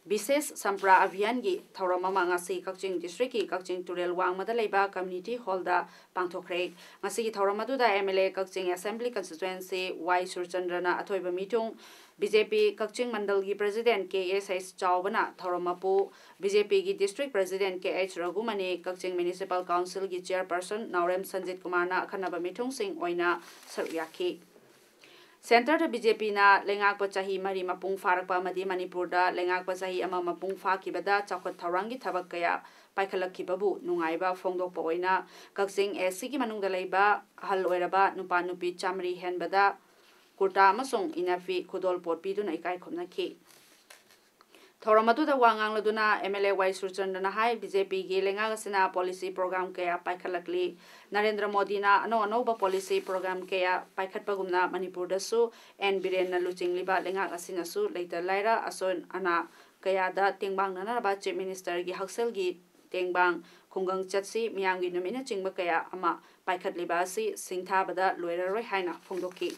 ꯕꯤꯁꯦꯁ ꯁꯝꯄ꯭ꯔꯥ ꯑꯚꯤꯌꯥꯟꯒꯤ ꯊꯧꯔꯝ ꯑꯃ ꯉꯁꯤ ꯀꯛꯆꯤꯡ ꯗꯤꯁꯇ꯭ꯔꯤꯛꯀꯤ ꯀꯛꯆꯤꯡ ꯇꯨꯔꯦꯜ ꯋꯥꯡꯃꯗ ꯂꯩꯕ ꯀꯝꯃ꯭ꯌꯨꯅꯤꯇꯤ ꯍꯣꯜꯗ ꯄꯥꯡꯊꯣꯛꯈ꯭ꯔꯦ꯫ ꯉꯁꯤꯒꯤ ꯊꯧꯔꯝ ꯑꯗꯨꯗ MLA ꯀꯛꯆꯤꯡ ꯑꯦꯁꯦꯝꯕ꯭ꯂꯤ ꯀꯟꯁꯇꯤꯇ꯭ꯋꯦꯟꯁꯤ ꯋꯥꯏ ꯁꯨꯔꯆꯟꯗ꯭ꯔꯅ ꯑꯊꯣꯏꯕ ꯃꯤꯊꯨꯡ, BJP ꯀꯛꯆꯤꯡ ꯃꯟꯗꯜꯒꯤ President K S H ꯆꯥꯎꯕꯅ ꯊꯧꯔꯝ ꯃꯄꯨ, BJP ꯒꯤ District President K H ꯔꯘꯨꯃꯅꯤ, ꯀꯛꯆꯤꯡ Municipal Council ꯒꯤ Chairperson ꯅꯥꯎꯔꯦꯝ ꯁꯟꯖꯤꯠ ꯀꯨꯃꯥꯔꯅ ꯑꯈꯟꯅꯕ ꯃꯤꯊꯨꯡꯁꯤꯡ ꯑꯣꯏꯅ ꯁꯔꯨꯛ ꯌꯥꯈꯤ꯫ ꯁꯦꯟꯇꯔꯗ ꯕꯤ ꯖꯦ ꯄꯤꯅ ꯂꯩꯉꯥꯛꯄ ꯆꯍꯤ ꯃꯔꯤ ꯃꯄꯨꯡ ꯐꯥꯔꯛꯄ ꯑꯃꯗꯤ ꯃꯅꯤꯄꯨꯔꯗ ꯂꯩꯉꯥꯛꯄ ꯆꯍꯤ ꯑꯃ ꯃꯄꯨꯡ ꯐꯥꯈꯤꯕꯗ ꯆꯥꯎꯈꯠ ꯊꯧꯔꯥꯡꯒꯤ ꯊꯕꯛ ꯀꯌꯥ ꯄꯥꯏꯈꯠꯂꯛꯈꯤꯕꯕꯨ ꯅꯨꯡꯉꯥꯏꯕ ꯐꯣꯡꯗꯣꯛꯄ ꯑꯣꯏꯅ ꯀꯛꯆꯤꯡ ꯑꯦꯁ ꯁꯤꯒꯤ ꯃꯅꯨꯡꯗ ꯂꯩꯕ ꯑꯍꯜ ꯑꯣꯏꯔꯕ ꯅꯨꯄꯥ ꯅꯨꯄꯤ ꯆꯥꯃꯔꯤ ꯍꯦꯟꯕꯗ ꯀꯨꯔꯇꯥ ꯑꯃꯁꯨꯡ ꯏꯅꯐꯤ ꯈꯨꯗꯣꯜꯄꯣꯠ ꯄꯤꯗꯨꯅ ꯏꯀꯥꯏ ꯈꯨꯝꯅꯈꯤ꯫ ꯊꯧꯔꯝ ꯑꯗꯨꯗ ꯋꯥ ꯉꯥꯡꯂꯗꯨꯅ ꯑꯦꯝ ꯑꯦꯜ ꯑꯦ ꯋꯥꯏ ꯁꯨꯔꯆꯟꯗ꯭ꯔꯅ ꯍꯥꯏ, ꯕꯤ ꯖꯦ ꯄꯤꯒꯤ ꯂꯩꯉꯥꯛ ꯑꯁꯤꯅ ꯄꯣꯂꯤꯁꯤ ꯄ꯭ꯔꯣꯒ꯭ꯔꯥꯝ ꯀꯌꯥ ꯄꯥꯏꯈꯠꯂꯛꯂꯤ꯫ ꯅꯔꯦꯟꯗ꯭ꯔ ꯃꯣꯗꯤꯅ ꯑꯅꯧ ꯑꯅꯧꯕ ꯄꯣꯂꯤꯁꯤ ꯄ꯭ꯔꯣꯒ꯭ꯔꯥꯝ ꯀꯌꯥ ꯄꯥꯏꯈꯠꯄꯒꯨꯝꯅ ꯃꯅꯤꯄꯨꯔꯗꯁꯨ ꯑꯦꯟ ꯕꯤꯔꯦꯟꯅ ꯂꯨꯆꯤꯡꯂꯤꯕ ꯂꯩꯉꯥꯛ ꯑꯁꯤꯅꯁꯨ ꯂꯩꯇ ꯂꯥꯏꯔ ꯑꯁꯣꯏ ꯑꯅꯥ ꯀꯌꯥꯗ ꯇꯦꯡꯕꯥꯡꯅꯅꯕ ꯆꯤꯐ ꯃꯤꯅꯤꯁꯇꯔꯒꯤ ꯍꯛꯁꯦꯜꯒꯤ ꯇꯦꯡꯕꯥꯡ, ꯈꯨꯡꯒꯪ ꯆꯠꯁꯤ, ꯃꯤꯌꯥꯝꯒꯤ ꯅꯨꯃꯤꯠꯅꯆꯤꯡꯕ ꯀꯌꯥ ꯑꯃ ꯄꯥꯏꯈꯠꯂꯤꯕ ꯑꯁꯤ ꯁꯤꯡꯊꯥꯕꯗ ꯂꯣꯏꯔꯔꯣꯏ ꯍꯥꯏꯅ ꯐꯣꯡꯗꯣꯛꯈꯤ꯫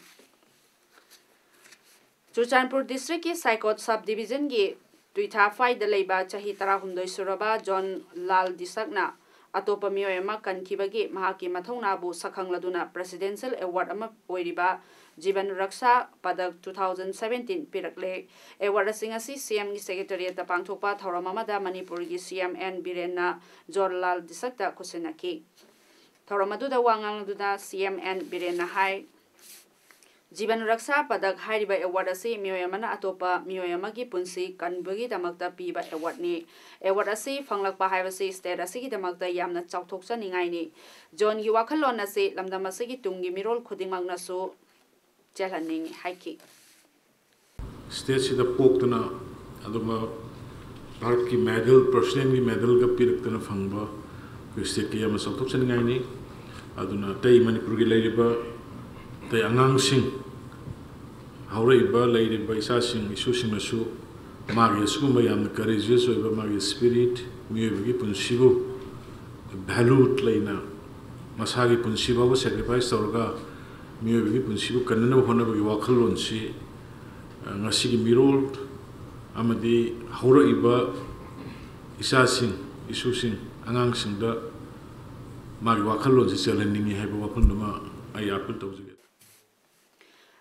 ꯆꯨꯔꯆꯥꯟꯄꯨꯔ ꯗꯤꯁꯇ꯭ꯔꯤꯛꯀꯤ ꯁꯥꯏꯀꯣꯠ ꯁꯕ ꯗꯤꯕꯤꯖꯟꯒꯤ ꯇꯨꯏꯊꯥꯐꯥꯏꯗ ꯂꯩꯕ ꯆꯍꯤ ꯇꯔꯥꯍꯨꯝꯗꯣꯏ ꯁꯨꯔꯕ ꯖꯣꯟ ꯂꯥꯜ ꯗꯤꯁꯛꯅ ꯑꯇꯣꯞꯄ ꯃꯤꯑꯣꯏ ꯑꯃ ꯀꯟꯈꯤꯕꯒꯤ ꯃꯍꯥꯛꯀꯤ ꯃꯊꯧꯅꯥꯕꯨ ꯁꯛꯈꯪꯂꯗꯨꯅ ꯄ꯭ꯔꯦꯁꯤꯗꯦꯟꯁꯤꯌꯦꯜ ꯑꯦꯋꯥꯔꯗ ꯑꯃ ꯑꯣꯏꯔꯤꯕ Jeevan Raksha Padak two thousand seventeen ꯄꯤꯔꯛꯂꯦ꯫ ꯑꯦꯋꯥꯔꯗ ꯑꯁꯤ ꯉꯁꯤ ꯁꯤ ꯑꯦꯝꯒꯤ ꯁꯦꯀ꯭ꯔꯦꯇꯦꯔꯤꯌꯦꯠꯇ ꯄꯥꯡꯊꯣꯛꯄ ꯊꯧꯔꯝ ꯑꯃꯗ ꯃꯅꯤꯄꯨꯔꯒꯤ ꯁꯤ ꯑꯦꯝ ꯑꯦꯟ ꯕꯤꯔꯦꯟꯅ ꯖꯣꯟ ꯂꯥꯜ ꯗꯤꯁꯛꯇ ꯈꯨꯠꯁꯤꯟꯅꯈꯤ꯫ ꯊꯧꯔꯝ ꯑꯗꯨꯗ ꯋꯥ ꯉꯥꯡꯂꯗꯨꯅ ꯁꯤ ꯑꯦꯝ ꯑꯦꯟ ꯕꯤꯔꯦꯟꯅ ꯍꯥꯏ, ꯖꯤꯕꯟ ꯔꯛꯁꯥ ꯄꯗꯛ ꯍꯥꯏꯔꯤꯕ ꯑꯦꯋꯥꯔꯗ ꯑꯁꯤ ꯃꯤꯑꯣꯏ ꯑꯃꯅ ꯑꯇꯣꯞꯄ ꯃꯤꯑꯣꯏ ꯑꯃꯒꯤ ꯄꯨꯟꯁꯤ ꯀꯟꯕꯒꯤꯗꯃꯛꯇ ꯄꯤꯕ ꯑꯦꯋꯥꯔꯗꯅꯤ꯫ ꯑꯦꯋꯥꯔꯗ ꯑꯁꯤ ꯐꯪꯂꯛꯄ ꯍꯥꯏꯕꯁꯤ ꯁ꯭ꯇꯦꯠ ꯑꯁꯤꯒꯤꯗꯃꯛꯇ ꯌꯥꯝꯅ ꯆꯥꯎꯊꯣꯛꯆꯅꯤꯡꯉꯥꯏꯅꯤ꯫ ꯖꯣꯟꯒꯤ ꯋꯥꯈꯜꯂꯣꯟ ꯑꯁꯤ ꯂꯝꯗꯝ ꯑꯁꯤꯒꯤ ꯇꯨꯡꯒꯤ ꯃꯤꯔꯣꯜ ꯈꯨꯗꯤꯡꯃꯛꯅꯁꯨ ꯆꯦꯜꯍꯟꯅꯤꯡꯏ ꯍꯥꯏꯈꯤ꯫ ꯁ꯭ꯇꯦꯠꯁꯤꯗ ꯄꯣꯛꯇꯅ ꯑꯗꯨꯒ ꯚꯥꯔꯠꯀꯤ ꯃꯦꯗꯜ, ꯄ꯭ꯔꯁꯤꯗꯦꯟꯒꯤ ꯃꯦꯗꯜꯒ ꯄꯤꯔꯛꯇꯅ ꯐꯪꯕ ꯑꯩꯈꯣꯏ ꯁ꯭ꯇꯦꯠꯀꯤ ꯌꯥꯝꯅ ꯆꯥꯎꯊꯣꯛꯆꯅꯤꯡꯉꯥꯏꯅꯤ꯫ ꯑꯗꯨꯅ ꯑꯇꯩ ꯃꯅꯤꯄꯨꯔꯒꯤ ꯂꯩꯔꯤꯕ ꯑꯇꯩ ꯑꯉꯥꯡꯁꯤꯡ, ꯍꯧꯔꯛꯏꯕ ꯂꯩꯔꯤꯕ ꯏꯆꯥꯁꯤꯡ ꯏꯁꯨꯁꯤꯡꯅꯁꯨ ꯃꯥꯒꯤ ꯑꯁꯤꯒꯨꯝꯕ ꯌꯥꯝꯅ ꯀꯔꯦꯖꯤꯌꯁ ꯑꯣꯏꯕ ꯃꯥꯒꯤ ꯁ꯭ꯄꯤꯔꯤꯠ, ꯃꯤꯑꯣꯏꯕꯒꯤ ꯄꯨꯟꯁꯤꯕꯨ ꯚꯦꯂꯨ ꯂꯩꯅ ꯃꯁꯥꯒꯤ ꯄꯨꯟꯁꯤ ꯐꯥꯎꯕ ꯁꯦꯀ꯭ꯔꯤꯐꯥꯏꯁ ꯇꯧꯔꯒ ꯃꯤꯑꯣꯏꯕꯒꯤ ꯄꯨꯟꯁꯤꯕꯨ ꯀꯟꯅꯅꯕ ꯍꯣꯠꯅꯕꯒꯤ ꯋꯥꯈꯜꯂꯣꯟꯁꯤ ꯉꯁꯤꯒꯤ ꯃꯤꯔꯣꯜ ꯑꯃꯗꯤ ꯍꯧꯔꯛꯏꯕ ꯏꯆꯥꯁꯤꯡ, ꯏꯁꯨꯁꯤꯡ, ꯑꯉꯥꯡꯁꯤꯡꯗ ꯃꯥꯒꯤ ꯋꯥꯈꯜꯂꯣꯟꯁꯤ ꯆꯦꯜꯍꯟꯅꯤꯡꯏ ꯍꯥꯏꯕ ꯋꯥꯐꯝꯗꯨꯃ ꯑꯩ ꯑꯥꯄꯤꯜ ꯇꯧꯖꯒꯦ꯫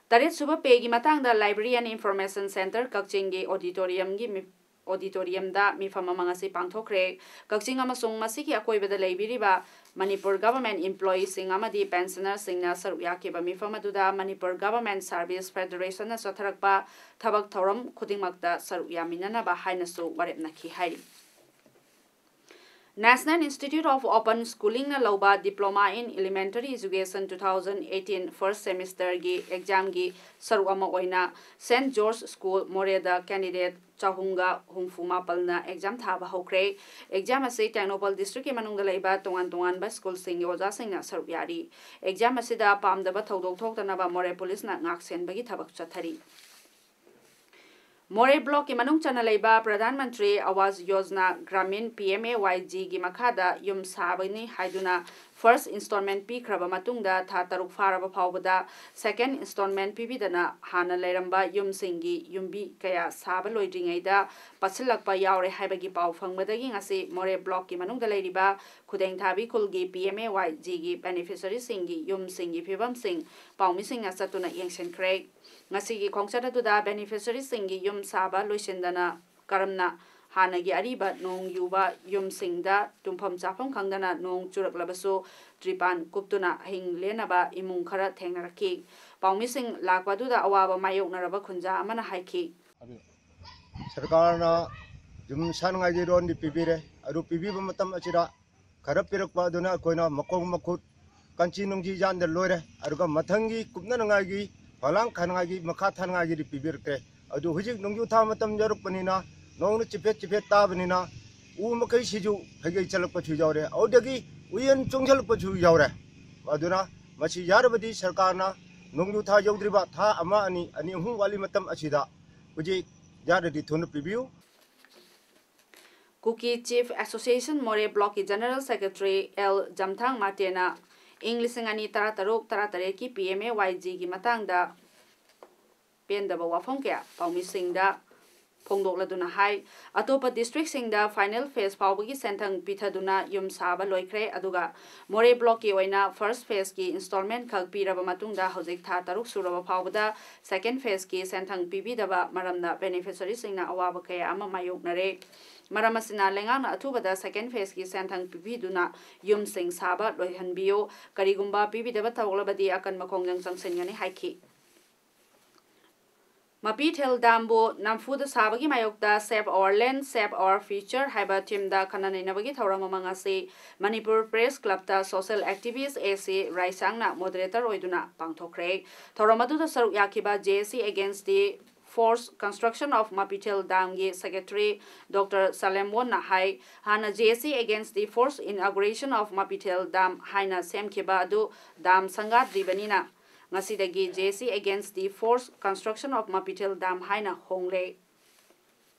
ꯇꯔꯦꯠ ꯁꯨꯕ ꯄꯦꯒꯤ ꯃꯇꯥꯡꯗ Library and Information Centre ꯀꯛꯆꯤꯡꯒꯤ ꯑꯣꯗꯤꯇꯣꯔꯤꯌꯝꯒꯤ ꯃꯤ-, ꯑꯣꯗꯤꯇꯣꯔꯤꯌꯝꯗ ꯃꯤꯐꯝ ꯑꯃ ꯉꯁꯤ ꯄꯥꯡꯊꯣꯛꯈ꯭ꯔꯦ꯫ ꯀꯛꯆꯤꯡ ꯑꯃꯁꯨꯡ ꯃꯁꯤꯒꯤ ꯑꯀꯣꯏꯕꯗ ꯂꯩꯕꯤꯔꯤꯕ ꯃꯅꯤꯄꯨꯔ ꯒꯚꯔꯟꯃꯦꯟꯠ ꯏꯝꯄ꯭ꯂꯣꯌꯤꯁꯤꯡ ꯑꯃꯗꯤ ꯄꯦꯟꯁꯅꯔꯁꯤꯡꯅ ꯁꯔꯨꯛ ꯌꯥꯈꯤꯕ ꯃꯤꯐꯝ ꯑꯗꯨꯗ ꯃꯅꯤꯄꯨꯔ ꯒꯚꯔꯟꯃꯦꯟꯠ ꯁꯥꯔꯚꯤꯁ ꯐꯦꯗꯔꯦꯁꯟꯅ ꯆꯠꯊꯔꯛꯄ ꯊꯕꯛ ꯊꯧꯔꯝ ꯈꯨꯗꯤꯡꯃꯛꯇ ꯁꯔꯨꯛ ꯌꯥꯃꯤꯟꯅꯅꯕ ꯍꯥꯏꯅꯁꯨ ꯋꯥꯔꯦꯞꯅꯈꯤ ꯍꯥꯏꯔꯤ꯫ National Institute of Open Schoolingꯅ ꯂꯧꯕ Diploma in Elementary Education two thousand eighteen first semesterꯒꯤ examꯒꯤ ꯁꯔꯨꯛ ꯑꯃ ꯑꯣꯏꯅ Saint George School ꯃꯣꯔꯦꯗ candidate ꯆꯍꯨꯝꯒ ꯍꯨꯝꯐꯨ ꯃꯥꯄꯜꯅ exam ꯊꯥꯕ ꯍꯧꯈ꯭ꯔꯦ꯫ Exam ꯑꯁꯤ ꯇꯦꯡꯅꯧꯄꯜ districtꯀꯤ ꯃꯅꯨꯡꯗ ꯂꯩꯕ ꯇꯣꯉꯥꯟ ꯇꯣꯉꯥꯟꯕ schoolꯁꯤꯡꯒꯤ ꯑꯣꯖꯥꯁꯤꯡꯅ ꯁꯔꯨꯛ ꯌꯥꯔꯤ꯫ Exam ꯑꯁꯤꯗ ꯄꯥꯝꯗꯕ ꯊꯧꯗꯣꯛ ꯊꯣꯛꯇꯅꯕ ꯃꯣꯔꯦ policeꯅ ꯉꯥꯛ ꯁꯦꯟꯕꯒꯤ ꯊꯕꯛ ꯆꯠꯊꯔꯤ꯫ ꯃꯣꯔꯦ blockꯀꯤ ꯃꯅꯨꯡ ꯆꯟꯅ ꯂꯩꯕ Pradhan Mantri Awas Yojana Gramin, P M A Y G ꯒꯤ ꯃꯈꯥꯗ ꯌꯨꯝ ꯁꯥꯕꯅꯤ ꯍꯥꯏꯗꯨꯅ first installment ꯄꯤꯈ꯭ꯔꯕ ꯃꯇꯨꯡꯗ ꯊꯥ ꯇꯔꯨꯛ ꯐꯥꯔꯕ ꯐꯥꯎꯕꯗ second installment ꯄꯤꯕꯤꯗꯅ ꯍꯥꯟꯅ ꯂꯩꯔꯝꯕ ꯌꯨꯝꯁꯤꯡꯒꯤ ꯌꯨꯝꯕꯤ ꯀꯌꯥ ꯁꯥꯕ ꯂꯣꯏꯗ꯭ꯔꯤꯉꯩꯗ ꯄꯠꯁꯤꯜꯂꯛꯄ ꯌꯥꯎꯔꯦ ꯍꯥꯏꯕꯒꯤ ꯄꯥꯎ ꯐꯪꯕꯗꯒꯤ ꯉꯁꯤ ꯃꯣꯔꯦ blockꯀꯤ ꯃꯅꯨꯡꯗ ꯂꯩꯔꯤꯕ ꯈꯨꯗꯦꯡꯊꯥꯕꯤ ꯈꯨꯜꯒꯤ P M A Y Gꯒꯤ beneficiaryꯁꯤꯡꯒꯤ ꯌꯨꯝꯁꯤꯡꯒꯤ ꯐꯤꯕꯝꯁꯤꯡ ꯄꯥꯎꯃꯤꯁꯤꯡꯅ ꯆꯠꯇꯨꯅ ꯌꯦꯡꯁꯤꯟꯈ꯭ꯔꯦ꯫ ꯉꯁꯤꯒꯤ ꯈꯣꯡꯆꯠ ꯑꯗꯨꯗ beneficiaryꯁꯤꯡꯒꯤ ꯌꯨꯝ ꯁꯥꯕ ꯂꯣꯏꯁꯤꯟꯗꯅ ꯀꯔꯝꯅ ꯍꯥꯟꯅꯒꯤ ꯑꯔꯤꯕ ꯅꯣꯡ ꯌꯨꯕ ꯌꯨꯝꯁꯤꯡꯗ ꯇꯨꯝꯐꯝ ꯆꯥꯐꯝ ꯈꯪꯗꯅ ꯅꯣꯡ ꯆꯨꯔꯛꯂꯕꯁꯨ ꯇ꯭ꯔꯤꯄꯥꯟ ꯀꯨꯞꯇꯨꯅ ꯑꯍꯤꯡ ꯂꯦꯟꯅꯕ ꯏꯃꯨꯡ ꯈꯔ ꯊꯦꯡꯅꯔꯛꯈꯤ꯫ ꯄꯥꯎꯃꯤꯁꯤꯡ ꯂꯥꯛꯄ ꯑꯗꯨꯗ ꯑꯋꯥꯕ ꯃꯥꯌꯣꯛꯅꯔꯕ ꯈꯨꯟꯖꯥ ꯑꯃꯅ ꯍꯥꯏꯈꯤ꯫ ꯁꯔꯀꯥꯔꯅ ꯌꯨꯝ ꯁꯥꯅꯉꯥꯏꯒꯤ loanꯗꯤ ꯄꯤꯕꯤꯔꯦ꯫ ꯑꯗꯨ ꯄꯤꯕꯤꯕ ꯃꯇꯝ ꯑꯁꯤꯗ ꯈꯔ ꯄꯤꯔꯛꯄ ꯑꯗꯨꯅ ꯑꯩꯈꯣꯏꯅ ꯃꯈꯣꯡ ꯃꯈꯨꯠ ꯀꯟꯆꯤ ꯅꯨꯡꯆꯤ ꯌꯥꯟꯗ ꯂꯣꯏꯔꯦ꯫ ꯑꯗꯨꯒ ꯃꯊꯪꯒꯤ ꯀꯨꯞꯅꯅꯉꯥꯏꯒꯤ, ꯐꯂꯥꯡ ꯈꯥꯅꯉꯥꯏꯒꯤ, ꯃꯈꯥ ꯊꯥꯅꯉꯥꯏꯒꯤꯗꯤ ꯄꯤꯕꯤꯔꯛꯇ꯭ꯔꯦ꯫ ꯑꯗꯨ ꯍꯧꯖꯤꯛ ꯅꯣꯡꯖꯨ ꯊꯥ ꯃꯇꯝ ꯌꯧꯔꯛꯄꯅꯤꯅ, ꯅꯣꯡꯅ ꯆꯤꯐꯦꯠ ꯆꯤꯐꯦꯠ ꯇꯥꯕꯅꯤꯅ, ꯎ ꯃꯈꯩꯁꯤꯁꯨ ꯍꯩꯒꯩ ꯆꯠꯂꯛꯄꯁꯨ ꯌꯥꯎꯔꯦ꯫ ꯑꯗꯨꯗꯒꯤ ꯎꯌꯦꯟ ꯆꯣꯡꯁꯤꯜꯂꯛꯄꯁꯨ ꯌꯥꯎꯔꯦ꯫ ꯑꯗꯨꯅ ꯃꯁꯤ ꯌꯥꯔꯕꯗꯤ ꯁꯔꯀꯥꯔꯅ ꯅꯣꯡꯖꯨ ꯊꯥ ꯌꯧꯗ꯭ꯔꯤꯕ ꯊꯥ ꯑꯃ, ꯑꯅꯤ, ꯑꯅꯤ, ꯑꯍꯨꯝ ꯋꯥꯠꯂꯤ ꯃꯇꯝ ꯑꯁꯤꯗ ꯍꯧꯖꯤꯛ ꯌꯥꯔꯗꯤ ꯊꯨꯅ ꯄꯤꯕꯤꯌꯨ꯫ ꯀꯨꯀꯤ Chief Association ꯃꯣꯔꯦ blockꯀꯤ General Secretary L ꯖꯝꯊꯥꯡ ꯃꯥꯇꯦꯅ ꯏꯪ ꯂꯤꯁꯤꯡ ꯑꯅꯤ ꯇꯔꯥꯇꯔꯨꯛ ꯇꯔꯥꯇꯔꯦꯠꯀꯤ P M A Y Gꯒꯤ ꯃꯇꯥꯡꯗ ꯄꯦꯟꯗꯕ ꯋꯥꯐꯝ ꯀꯌꯥ ꯄꯥꯎꯃꯤꯁꯤꯡꯗ ꯐꯣꯡꯗꯣꯛꯂꯗꯨꯅ ꯍꯥꯏ, ꯑꯇꯣꯞꯄ ꯗꯤꯁꯇ꯭ꯔꯤꯛꯁꯤꯡꯗ ꯐꯥꯏꯅꯦꯜ ꯐꯦꯖ ꯐꯥꯎꯕꯒꯤ ꯁꯦꯟꯊꯪ ꯄꯤꯊꯗꯨꯅ ꯌꯨꯝ ꯁꯥꯕ ꯂꯣꯏꯈ꯭ꯔꯦ, ꯑꯗꯨꯒ ꯃꯣꯔꯦ ꯕ꯭ꯂꯣꯛꯀꯤ ꯑꯣꯏꯅ ꯐꯥꯔꯁ ꯐꯦꯖꯀꯤ ꯏꯟꯁꯇꯣꯜꯃꯦꯟ ꯈꯛ ꯄꯤꯔꯕ ꯃꯇꯨꯡꯗ ꯍꯧꯖꯤꯛ ꯊꯥ ꯇꯔꯨꯛ ꯁꯨꯔꯕ ꯐꯥꯎꯕꯗ ꯁꯦꯀꯦꯟ ꯐꯦꯖꯀꯤ ꯁꯦꯟꯊꯪ ꯄꯤꯕꯤꯗꯕ ꯃꯔꯝꯅ ꯕꯦꯅꯤꯐꯤꯁꯔꯤꯁꯤꯡꯅ ꯑꯋꯥꯕ ꯀꯌꯥ ꯑꯃ ꯃꯥꯌꯣꯛꯅꯔꯦ꯫ ꯃꯔꯝ ꯑꯁꯤꯅ ꯂꯩꯉꯥꯛꯅ ꯑꯊꯨꯕꯗ ꯁꯦꯀꯦꯟ ꯐꯦꯖꯀꯤ ꯁꯦꯟꯊꯪ ꯄꯤꯕꯤꯗꯨꯅ ꯌꯨꯝꯁꯤꯡ ꯁꯥꯕ ꯂꯣꯏꯍꯟꯕꯤꯌꯨ, ꯀꯔꯤꯒꯨꯝꯕ ꯄꯤꯕꯤꯗꯕ ꯇꯧꯔꯛꯂꯕꯗꯤ ꯑꯀꯟꯕ ꯈꯣꯡꯖꯪ ꯆꯪꯁꯤꯟꯒꯅꯤ ꯍꯥꯏꯈꯤ꯫ ꯃꯄꯤꯊꯦꯜ ꯗꯥꯝꯕꯨ ꯅꯝꯐꯨꯗ ꯁꯥꯕꯒꯤ ꯃꯥꯌꯣꯛꯇ Save Our Land, Save Our Future ꯍꯥꯏꯕ ꯊꯤꯝꯗ ꯈꯟꯅ ꯅꯩꯅꯕꯒꯤ ꯊꯧꯔꯝ ꯑꯃ ꯉꯁꯤ ꯃꯅꯤꯄꯨꯔ ꯄ꯭ꯔꯦꯁ ꯀ꯭ꯂꯕꯇ ꯁꯣꯁꯤꯌꯦꯜ ꯑꯦꯛꯇꯤꯚꯤꯁ ꯑꯦ ꯁꯤ ꯔꯥꯏꯁꯥꯡꯅ ꯃꯣꯗꯔꯦꯇꯔ ꯑꯣꯏꯗꯨꯅ ꯄꯥꯡꯊꯣꯛꯈ꯭ꯔꯦ꯫ ꯊꯧꯔꯝ ꯑꯗꯨꯗ ꯁꯔꯨꯛ ꯌꯥꯈꯤꯕ J A C Against the Forced Construction of Mapithel Damꯒꯤ ꯁꯦꯀ꯭ꯔꯦꯇꯔꯤ ꯗꯣꯛꯇꯔ ꯁꯂꯦꯝꯋꯣꯟꯅ ꯍꯥꯏ, ꯍꯥꯟꯅ J A C Against the Forced Inauguration of Mapithel Dam ꯍꯥꯏꯅ ꯁꯦꯝꯈꯤꯕ ꯑꯗꯨ ꯗꯥꯝ ꯁꯪꯒꯥꯗ꯭ꯔꯤꯕꯅꯤꯅ ꯉꯁꯤꯗꯒꯤ J A C Against the Forced Construction of Mapithel Dam ꯍꯥꯏꯅ ꯍꯣꯡꯂꯦ꯫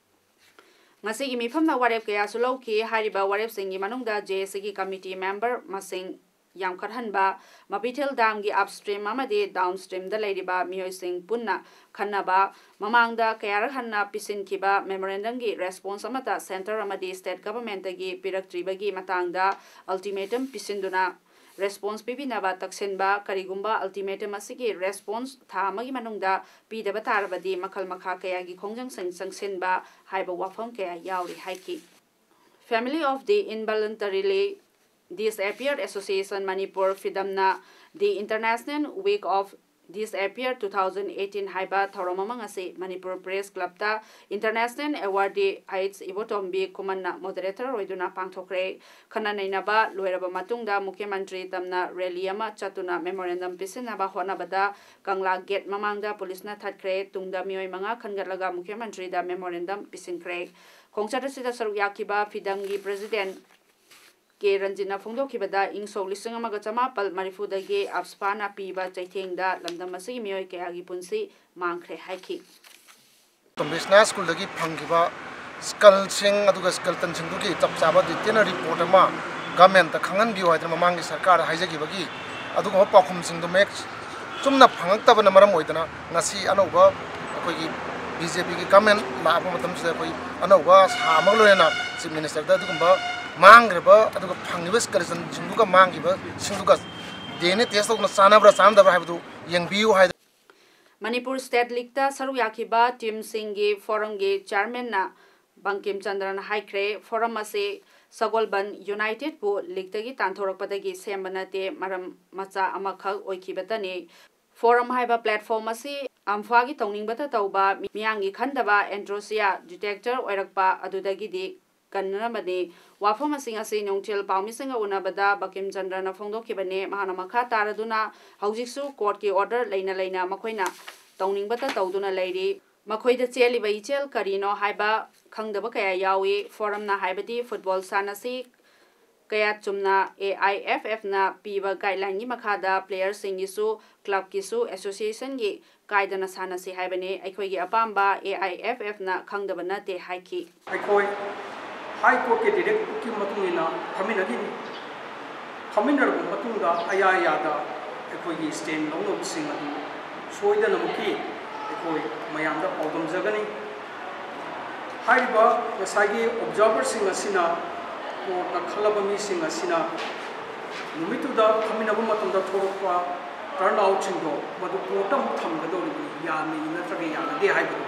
ꯉꯁꯤꯒꯤ ꯃꯤꯐꯝꯗ ꯋꯥꯔꯦꯞ ꯀꯌꯥꯁꯨ ꯂꯧꯈꯤ꯫ ꯍꯥꯏꯔꯤꯕ ꯋꯥꯔꯦꯞꯁꯤꯡꯒꯤ ꯃꯅꯨꯡꯗ J A Cꯒꯤ ꯀꯃꯤꯇꯤ ꯃꯦꯝꯕꯔ ꯃꯁꯤꯡ ꯌꯥꯝꯈꯠꯍꯟꯕ, ꯃꯄꯤꯊꯦꯜ ꯗꯥꯝꯒꯤ ꯑꯞꯁ꯭ꯇ꯭ꯔꯤꯝ ꯑꯃꯗꯤ ꯗꯥꯎꯟꯁ꯭ꯇ꯭ꯔꯤꯝꯗ ꯂꯩꯔꯤꯕ ꯃꯤꯑꯣꯏꯁꯤꯡ ꯄꯨꯟꯅ ꯈꯟꯅꯕ, ꯃꯃꯥꯡꯗ ꯀꯌꯥꯔꯛ ꯍꯟꯅ ꯄꯤꯁꯤꯟꯈꯤꯕ ꯃꯦꯃꯣꯔꯦꯟꯗꯝꯒꯤ ꯔꯦꯁꯄꯣꯟꯁ ꯑꯃꯠꯇ ꯁꯦꯟꯇꯔ ꯑꯃꯗꯤ ꯁ꯭ꯇꯦꯠ ꯒꯚꯔꯟꯃꯦꯟꯠꯇꯒꯤ ꯄꯤꯔꯛꯇ꯭ꯔꯤꯕꯒꯤ ꯃꯇꯥꯡꯗ ꯑꯜꯇꯤꯃꯦꯇꯝ ꯄꯤꯁꯤꯟꯗꯨꯅ ꯔꯦꯁꯄꯣꯟꯁ ꯄꯤꯕꯤꯅꯕ ꯇꯛꯁꯤꯟꯕ, ꯀꯔꯤꯒꯨꯝꯕ ꯑꯜꯇꯤꯃꯦꯇꯝ ꯑꯁꯤꯒꯤ ꯔꯦꯁꯄꯣꯟꯁ ꯊꯥ ꯑꯃꯒꯤ ꯃꯅꯨꯡꯗ ꯄꯤꯗꯕ ꯇꯥꯔꯕꯗꯤ ꯃꯈꯜ ꯃꯈꯥ ꯀꯌꯥꯒꯤ ꯈꯣꯡꯖꯪꯁꯤꯡ ꯆꯪꯁꯤꯟꯕ ꯍꯥꯏꯕ ꯋꯥꯐꯝ ꯀꯌꯥ ꯌꯥꯎꯔꯤ ꯍꯥꯏꯈꯤ꯫ Family of the Involuntarily Disappeared Association Manipur, ꯐꯤꯗꯝꯅ The International Week of Disappear two thousand eighteen ꯍꯥꯏꯕ ꯊꯧꯔꯝ ꯑꯃ ꯉꯁꯤ ꯃꯅꯤꯄꯨꯔ ꯄ꯭ꯔꯦꯁ ꯀ꯭ꯂꯕꯇ ꯏꯟꯇꯔꯅꯦꯁꯅꯦꯜ ꯑꯦꯋꯥꯔꯗꯤ ꯑꯩꯆ ꯏꯕꯣꯇꯣꯝꯕꯤ ꯈꯨꯃꯟꯅ ꯃꯣꯗꯔꯦꯇꯔ ꯑꯣꯏꯗꯨꯅ ꯄꯥꯡꯊꯣꯛꯈ꯭ꯔꯦ꯫ ꯈꯟꯅ ꯅꯩꯅꯕ ꯂꯣꯏꯔꯕ ꯃꯇꯨꯡꯗ ꯃꯨꯈ꯭ꯌ ꯃꯟꯇ꯭ꯔꯤ ꯇꯝꯅ ꯔꯦꯂꯤ ꯑꯃ ꯆꯠꯇꯨꯅ ꯃꯦꯃꯣꯔꯦꯟꯗꯝ ꯄꯤꯁꯤꯟꯅꯕ ꯍꯣꯠꯅꯕꯗ ꯀꯪꯂꯥ ꯒꯦꯠ ꯃꯃꯥꯡꯗ ꯄꯨꯂꯤꯁꯅ ꯊꯠꯈ꯭ꯔꯦ꯫ ꯇꯨꯡꯗ ꯃꯤꯑꯣꯏ ꯃꯉꯥ ꯈꯟꯒꯠꯂꯒ ꯃꯨꯈ꯭ꯌ ꯃꯟꯇ꯭ꯔꯤꯗ ꯃꯦꯃꯣꯔꯦꯟꯗꯝ ꯄꯤꯁꯤꯟꯈ꯭ꯔꯦ꯫ ꯈꯣꯡꯆꯠ ꯑꯁꯤꯗ ꯁꯔꯨꯛ ꯌꯥꯈꯤꯕ ꯐꯤꯗꯝꯒꯤ ꯄ꯭ꯔꯦꯁꯤꯗꯦꯟꯠ ꯀꯦ ꯔꯟꯖꯤꯠꯅ ꯐꯣꯡꯗꯣꯛꯈꯤꯕꯗ ꯏꯪ ꯁꯣꯛ ꯂꯤꯁꯤꯡ ꯑꯃꯒ ꯆꯃꯥꯄꯜ ꯃꯔꯤꯐꯨꯗꯒꯤ ꯑꯞꯁꯄꯥꯅ ꯄꯤꯕ ꯆꯩꯊꯦꯡꯗ ꯂꯝꯗꯝ ꯑꯁꯤꯒꯤ ꯃꯤꯑꯣꯏ ꯀꯌꯥꯒꯤ ꯄꯨꯟꯁꯤ ꯃꯥꯡꯈ꯭ꯔꯦ ꯍꯥꯏꯈꯤ꯫ ꯇꯣꯝꯕꯤꯁꯅꯥ ꯁ꯭ꯀꯨꯜꯗꯒꯤ ꯐꯪꯈꯤꯕ ꯁ꯭ꯀꯜꯁꯤꯡ ꯑꯗꯨꯒ ꯁ꯭ꯀꯦꯜꯇꯟꯁꯤꯡꯗꯨꯒꯤ ꯆꯞ ꯆꯥꯕ ꯗꯤꯇꯦꯜ ꯔꯤꯄꯣꯔꯠ ꯑꯃ ꯒꯃꯦꯟꯇ ꯈꯪꯍꯟꯕꯤꯌꯨ ꯍꯥꯏꯗꯅ ꯃꯃꯥꯡꯒꯤ ꯁꯔꯀꯥꯔꯗ ꯍꯥꯏꯖꯈꯤꯕꯒꯤ ꯑꯗꯨꯒꯨꯝꯕ ꯄꯥꯎꯈꯨꯝꯁꯤꯡꯗꯨ ꯃꯌꯦꯛ ꯆꯨꯝꯅ ꯐꯪꯉꯛꯇꯕꯅ ꯃꯔꯝ ꯑꯣꯏꯗꯅ ꯉꯁꯤ ꯑꯅꯧꯕ ꯑꯩꯈꯣꯏꯒꯤ ꯕꯤ ꯖꯦ ꯄꯤꯒꯤ ꯒꯃꯦꯟ ꯂꯥꯛꯄ ꯃꯇꯝꯁꯤꯗ ꯑꯩꯈꯣꯏ ꯑꯅꯧꯕ ꯁꯥ ꯑꯃꯒ ꯂꯣꯏꯅꯅ ꯆꯤꯐ ꯃꯤꯅꯤꯁꯇꯔꯗ ꯑꯗꯨꯒꯨꯝꯕ ꯃꯥꯡꯈ꯭ꯔꯤꯕ ꯑꯗꯨꯒ ꯐꯪꯉꯤꯕ ꯀꯟꯗꯤꯁꯟꯁꯤꯡꯗꯨꯒ ꯃꯥꯡꯈꯤꯕꯁꯤꯡꯗꯨꯒ ꯗꯤ ꯑꯦꯟ ꯑꯦ ꯇꯦꯁ ꯇꯧꯗꯨꯅ ꯆꯥꯟꯅꯕ꯭ꯔꯥ ꯆꯥꯟꯅꯗꯕ꯭ꯔꯥ ꯍꯥꯏꯕꯗꯨ ꯌꯦꯡꯕꯤꯌꯨ ꯍꯥꯏꯗꯅ꯫ ꯃꯅꯤꯄꯨꯔ ꯁ꯭ꯇꯦꯠ ꯂꯤꯒꯇ ꯁꯔꯨꯛ ꯌꯥꯈꯤꯕ ꯇꯤꯝꯁꯤꯡꯒꯤ ꯐꯣꯔꯝꯒꯤ ꯆꯤꯌꯔꯃꯦꯟꯅ ꯕꯪꯀꯤꯝ ꯆꯟꯗ꯭ꯔꯅ ꯍꯥꯏꯈ꯭ꯔꯦ, ꯐꯣꯔꯝ ꯑꯁꯤ ꯁꯒꯣꯜꯕꯟ ꯌꯨꯅꯥꯏꯇꯦꯗꯄꯨ ꯂꯤꯒꯇꯒꯤ ꯇꯥꯟꯊꯣꯔꯛꯄꯗꯒꯤ ꯁꯦꯝꯕ ꯅꯠꯇꯦ, ꯃꯔꯝ ꯃꯆꯥ ꯑꯃꯈꯛ ꯑꯣꯏꯈꯤꯕꯇꯅꯤ꯫ ꯐꯣꯔꯝ ꯍꯥꯏꯕ ꯄ꯭ꯂꯦꯠꯐꯣꯔꯝ ꯑꯁꯤ ꯑꯝꯐꯥꯒꯤ ꯇꯧꯅꯤꯡꯕꯇ ꯇꯧꯕ ꯃꯤꯌꯥꯝꯒꯤ ꯈꯟꯗꯕ ꯑꯦꯟꯇ꯭ꯔꯣꯁꯤꯌꯥ ꯗꯤꯇꯦꯛꯇꯔ ꯑꯣꯏꯔꯛꯄ ꯑꯗꯨꯗꯒꯤꯗꯤ ꯀꯟꯅꯔꯝꯕꯅꯤ꯫ ꯋꯥꯐꯝꯁꯤꯡ ꯑꯁꯤ ꯅꯨꯡꯊꯤꯜ ꯄꯥꯎꯃꯤꯁꯤꯡꯒ ꯎꯅꯕꯗ ꯕꯪꯀꯤꯝ ꯆꯟꯗ꯭ꯔꯅ ꯐꯣꯡꯗꯣꯛꯈꯤꯕꯅꯤ꯫ ꯃꯍꯥꯛꯅ ꯃꯈꯥ ꯇꯥꯔꯗꯨꯅ ꯍꯧꯖꯤꯛꯁꯨ ꯀꯣꯔꯠꯀꯤ ꯑꯣꯔꯗꯔ ꯂꯩꯅ ꯂꯩꯅ ꯃꯈꯣꯏꯅ ꯇꯧꯅꯤꯡꯕꯇ ꯇꯧꯗꯨꯅ ꯂꯩꯔꯤ꯫ ꯃꯈꯣꯏꯗ ꯆꯦꯜꯂꯤꯕ ꯏꯆꯦꯜ ꯀꯔꯤꯅꯣ ꯍꯥꯏꯕ ꯈꯪꯗꯕ ꯀꯌꯥ ꯌꯥꯎꯏ꯫ ꯐꯣꯔꯝꯅ ꯍꯥꯏꯕꯗꯤ ꯐꯨꯠꯕꯣꯜ ꯁꯥꯟꯅꯁꯤ, ꯀꯌꯥꯠ ꯆꯨꯝꯅ ꯑꯦ ꯑꯥꯏ ꯑꯦꯐ ꯑꯦꯐꯅ ꯄꯤꯕ ꯒꯥꯏꯗꯂꯥꯏꯟꯒꯤ ꯃꯈꯥꯗ ꯄ꯭ꯂꯦꯌꯔꯁꯤꯡꯒꯤꯁꯨ ꯀ꯭ꯂꯕꯀꯤꯁꯨ ꯑꯦꯁꯣꯁꯤꯌꯦꯁꯟꯒꯤ ꯀꯥꯏꯗꯅ ꯁꯥꯟꯅꯁꯤ ꯍꯥꯏꯕꯅꯤ꯫ ꯑꯩꯈꯣꯏꯒꯤ ꯑꯄꯥꯝꯕ ꯑꯦ ꯑꯥꯏ ꯑꯦꯐ ꯑꯦꯐꯅ ꯈꯪꯗꯕ ꯅꯠꯇꯦ ꯍꯥꯏꯈꯤ꯫ ꯑꯩꯈꯣꯏ ꯍꯥꯏ ꯀꯣꯔꯠꯀꯤ ꯗꯤꯔꯦꯛꯀꯤ ꯃꯇꯨꯡ ꯏꯟꯅ ꯐꯝꯃꯤꯟꯅꯈꯤꯅꯤ꯫ ꯐꯝꯃꯤꯟꯅꯔꯕ ꯃꯇꯨꯡꯗ ꯑꯌꯥ ꯑꯌꯥꯗ ꯑꯩꯈꯣꯏꯒꯤ ꯁ꯭ꯇꯦꯟ ꯂꯧꯅꯕꯁꯤꯡ ꯑꯗꯨ ꯁꯣꯏꯗꯅꯃꯛꯀꯤ ꯑꯩꯈꯣꯏ ꯃꯌꯥꯝꯗ ꯄꯥꯎꯗꯝꯖꯒꯅꯤ꯫ ꯍꯥꯏꯔꯤꯕ ꯉꯁꯥꯏꯒꯤ ꯑꯣꯕꯖꯥꯔꯚꯔꯁꯤꯡ ꯑꯁꯤꯅ ꯀꯣꯔꯠꯅ ꯈꯜꯂꯕ ꯃꯤꯁꯤꯡ ꯑꯁꯤꯅ ꯅꯨꯃꯤꯠꯇꯨꯗ ꯐꯝꯃꯤꯟꯅꯕ ꯃꯇꯝꯗ ꯊꯣꯛꯂꯛꯄ ꯇꯔꯟ ꯑꯥꯎꯠꯁꯤꯡꯗꯣ ꯃꯗꯨ ꯀꯣꯔꯠꯇ ꯑꯃꯨꯛ ꯊꯝꯒꯗꯧꯔꯤꯕꯅꯤ, ꯌꯥꯅꯩ ꯅꯠꯇ꯭ꯔꯒ ꯌꯥꯅꯗꯦ ꯍꯥꯏꯕꯗꯣ꯫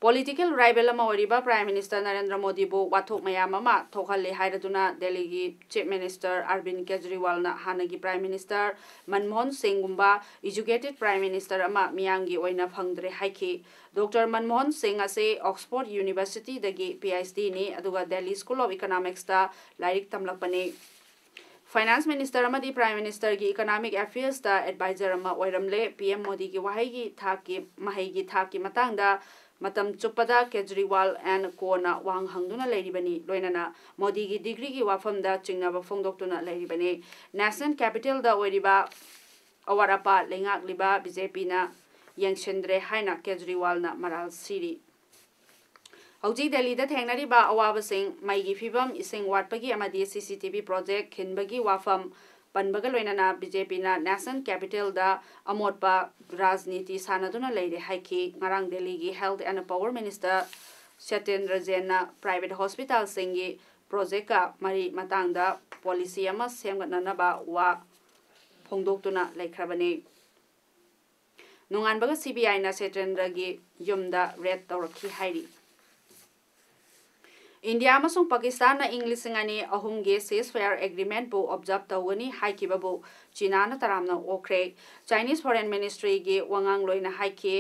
ꯄꯣꯂꯤꯇꯤꯀꯦꯜ ꯔꯥꯏꯕꯦꯜ ꯑꯃ ꯑꯣꯏꯔꯤꯕ ꯄ꯭ꯔꯥꯏꯝ ꯃꯤꯅꯤꯁꯇꯔ ꯅꯔꯦꯟꯗ꯭ꯔ ꯃꯣꯗꯤꯕꯨ ꯋꯥꯊꯣꯛ ꯃꯌꯥꯝ ꯑꯃ ꯊꯣꯛꯍꯜꯂꯦ ꯍꯥꯏꯔꯗꯨꯅ ꯗꯦꯜꯂꯤꯒꯤ ꯆꯤꯐ ꯃꯤꯅꯤꯁꯇꯔ ꯑꯔꯕꯤꯟ ꯀꯦꯖꯔꯤꯋꯥꯜꯅ ꯍꯥꯟꯅꯒꯤ prime minister Manmohan ꯁꯤꯡꯒꯨꯝꯕ educated prime minister ꯑꯃ ꯃꯤꯌꯥꯝꯒꯤ ꯑꯣꯏꯅ ꯐꯪꯗ꯭ꯔꯦ ꯍꯥꯏꯈꯤ꯫ ꯗꯣꯛꯇꯔ ꯃꯟꯃꯣꯍꯟ ꯁꯤꯡ ꯑꯁꯤ ꯑꯣꯛꯁꯐꯣꯔꯗ ꯌꯨꯅꯤꯚꯔꯁꯤꯇꯤꯗꯒꯤ ꯄꯤ ꯑꯩꯆ ꯗꯤꯅꯤ, ꯑꯗꯨꯒ ꯗꯦꯜꯂꯤ ꯁ꯭ꯀꯨꯜ ꯑꯣꯐ ꯏꯀꯣꯅꯣꯃꯤꯛꯁꯇ ꯂꯥꯏꯔꯤꯛ ꯇꯝꯂꯛꯄꯅꯤ꯫ ꯐꯥꯏꯅꯥꯟꯁ ꯃꯤꯅꯤꯁꯇꯔ ꯑꯃꯗꯤ ꯄ꯭ꯔꯥꯏꯝ ꯃꯤꯅꯤꯁꯇꯔꯒꯤ ꯏꯀꯣꯅꯣꯃꯤꯛ ꯑꯦꯐꯤꯌꯔꯁꯇ ꯑꯦꯗꯚꯥꯏꯖꯔ ꯑꯃ ꯑꯣꯏꯔꯝꯂꯦ꯫ ꯄꯤ ꯑꯦꯝ ꯃꯣꯗꯤꯒꯤ ꯋꯥꯍꯩꯒꯤ ꯊꯥꯛꯀꯤ, ꯃꯍꯩꯒꯤ ꯊꯥꯛꯀꯤ ꯃꯇꯥꯡꯗ ꯃꯇꯝ ꯆꯨꯞꯄꯗ ꯀꯦꯖꯔꯤꯋꯥꯜ ꯑꯦꯟ ꯀꯣꯅ ꯋꯥꯍꯪ ꯍꯪꯗꯨꯅ ꯂꯩꯔꯤꯕꯅꯤ, ꯂꯣꯏꯅꯅ ꯃꯣꯗꯤꯒꯤ ꯗꯤꯒ꯭ꯔꯤꯒꯤ ꯋꯥꯐꯝꯗ ꯆꯤꯡꯅꯕ ꯐꯣꯡꯗꯣꯛꯇꯨꯅ ꯂꯩꯔꯤꯕꯅꯤ꯫ ꯅꯦꯁꯅꯦꯜ ꯀꯦꯄꯤꯇꯦꯜꯗ ꯑꯣꯏꯔꯤꯕ ꯑꯋꯥꯠ ꯑꯄꯥ ꯂꯩꯉꯥꯛꯂꯤꯕ ꯕꯤ ꯖꯦ ꯄꯤꯅ ꯌꯦꯡꯁꯤꯟꯗ꯭ꯔꯦ ꯍꯥꯏꯅ ꯀꯦꯖꯔꯤꯋꯥꯜꯅ ꯃꯔꯥꯜ ꯁꯤꯔꯤ꯫ ꯍꯧꯖꯤꯛ ꯗꯦꯜꯂꯤꯗ ꯊꯦꯡꯅꯔꯤꯕ ꯑꯋꯥꯕꯁꯤꯡ, ꯃꯩꯒꯤ ꯐꯤꯕꯝ, ꯏꯁꯤꯡ ꯋꯥꯠꯄꯒꯤ ꯑꯃꯗꯤ ꯁꯤ ꯁꯤ ꯇꯤ ꯚꯤ ꯄ꯭ꯔꯣꯖꯦꯛ ꯈꯤꯟꯕꯒꯤ ꯋꯥꯐꯝ, ꯄꯟꯕꯒ ꯂꯣꯏꯅꯅ ꯕꯤ ꯖꯦ ꯄꯤꯅ national capitalꯗ ꯑꯃꯣꯠꯄ ꯔꯥꯖꯅꯤꯇꯤ ꯁꯥꯟꯅꯗꯨꯅ ꯂꯩꯔꯦ ꯍꯥꯏꯈꯤ꯫ ꯉꯔꯥꯡ ꯗꯦꯜꯂꯤꯒꯤ health and power minister Satyendra ꯖꯦꯟꯅ private hospitalꯁꯤꯡꯒꯤ projectꯀ ꯃꯔꯤ ꯃꯇꯥꯡꯗ policy ꯑꯃ ꯁꯦꯝꯒꯠꯅꯅꯕ ꯋꯥ ꯐꯣꯡꯗꯣꯛꯇꯨꯅ ꯂꯩꯈ꯭ꯔꯕꯅꯤ꯫ ꯅꯣꯡꯉꯥꯟꯕꯒ ꯁꯤ ꯕꯤ ꯑꯥꯏꯅ ꯁꯇ꯭ꯌꯦꯟꯗ꯭ꯔꯒꯤ ꯌꯨꯝꯗ raid ꯇꯧꯔꯛꯈꯤ ꯍꯥꯏꯔꯤ꯫ ꯏꯟꯗꯤꯌꯥ ꯑꯃꯁꯨꯡ ꯄꯥꯀꯤꯁꯇꯥꯟꯅ ꯏꯪ ꯂꯤꯁꯤꯡ ꯑꯅꯤ ꯑꯍꯨꯝꯒꯤ ceasefire agreementꯄꯨ observe ꯇꯧꯒꯅꯤ ꯍꯥꯏꯈꯤꯕꯕꯨ ꯆꯤꯅꯥꯅ ꯇꯔꯥꯝꯅ ꯑꯣꯛꯈ꯭ꯔꯦ꯫ Chinese Foreign Ministryꯒꯤ ꯋꯥꯉꯥꯡꯂꯣꯏꯅ ꯍꯥꯏꯈꯤ,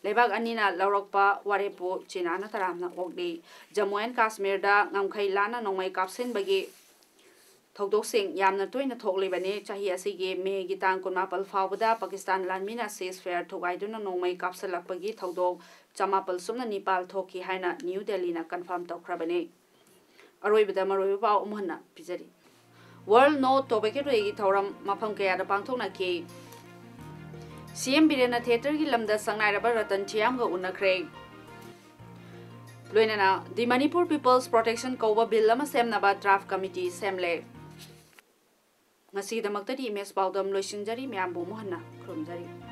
ꯂꯩꯕꯥꯛ ꯑꯅꯤꯅ ꯂꯧꯔꯛꯄ ꯋꯥꯔꯦꯞꯄꯨ ꯆꯤꯅꯥꯅ ꯇꯔꯥꯝꯅ ꯑꯣꯛꯂꯤ꯫ ꯖꯝꯃꯨ ꯑꯦꯟ ꯀꯥꯁꯃꯤꯔꯗ ꯉꯝꯈꯩ ꯂꯥꯟꯅ ꯅꯣꯡꯃꯩ ꯀꯥꯞꯁꯤꯟꯕꯒꯤ ꯊꯧꯗꯣꯛꯁꯤꯡ ꯌꯥꯝꯅ ꯇꯣꯏꯅ ꯊꯣꯛꯂꯤꯕꯅꯤ꯫ ꯆꯍꯤ ꯑꯁꯤꯒꯤ ꯃꯦꯒꯤ ꯇꯥꯡ ꯀꯨꯟꯃꯥꯄꯜ ꯐꯥꯎꯕꯗ ꯄꯥꯀꯤꯁꯇꯥꯟ ꯂꯥꯟꯃꯤꯅ ceasefire ꯊꯨꯒꯥꯏꯗꯨꯅ ꯅꯣꯡꯃꯩ ꯀꯥꯞꯁꯤꯜꯂꯛꯄꯒꯤ ꯊꯧꯗꯣꯛ ꯆꯃꯥꯄꯜ ꯁꯨꯞꯅ ꯅꯤꯄꯥꯜ ꯊꯣꯛꯈꯤ ꯍꯥꯏꯅ ꯅ꯭ꯌꯨ ꯗꯦꯜꯂꯤꯅ confirm ꯇꯧꯈ꯭ꯔꯕꯅꯤ꯫ ꯑꯔꯣꯏꯕꯗ ꯃꯔꯨꯑꯣꯏꯕ ꯄꯥꯎ ꯑꯃꯨꯛ ꯍꯟꯅ ꯄꯤꯖꯔꯤ꯫ World No Tobacco Dayꯒꯤ ꯊꯧꯔꯝ ꯃꯐꯝ ꯀꯌꯥꯗ ꯄꯥꯡꯊꯣꯛꯅꯈꯤ꯫ ꯁꯤ ꯑꯦꯝ ꯕꯤꯔꯦꯟꯅ theatreꯒꯤ ꯂꯝꯗ ꯁꯛꯅꯥꯏꯔꯕ ꯔꯇꯟ ꯆꯤꯌꯥꯝꯒ ꯎꯅꯈ꯭ꯔꯦ꯫ ꯂꯣꯏꯅꯅ The Manipur People's Protection ꯀꯧꯕ bill ꯑꯃ ꯁꯦꯝꯅꯕ draft committee ꯁꯦꯝꯂꯦ꯫ ꯉꯁꯤꯒꯤꯗꯃꯛꯇꯗꯤ ꯏꯃꯦꯖ ꯄꯥꯎꯗꯝ ꯂꯣꯏꯁꯤꯟꯖꯔꯤ꯫ ꯃꯌꯥꯝꯕꯨ ꯑꯃꯨꯛ ꯍꯟꯅ ꯈꯨꯔꯨꯝꯖꯔꯤ꯫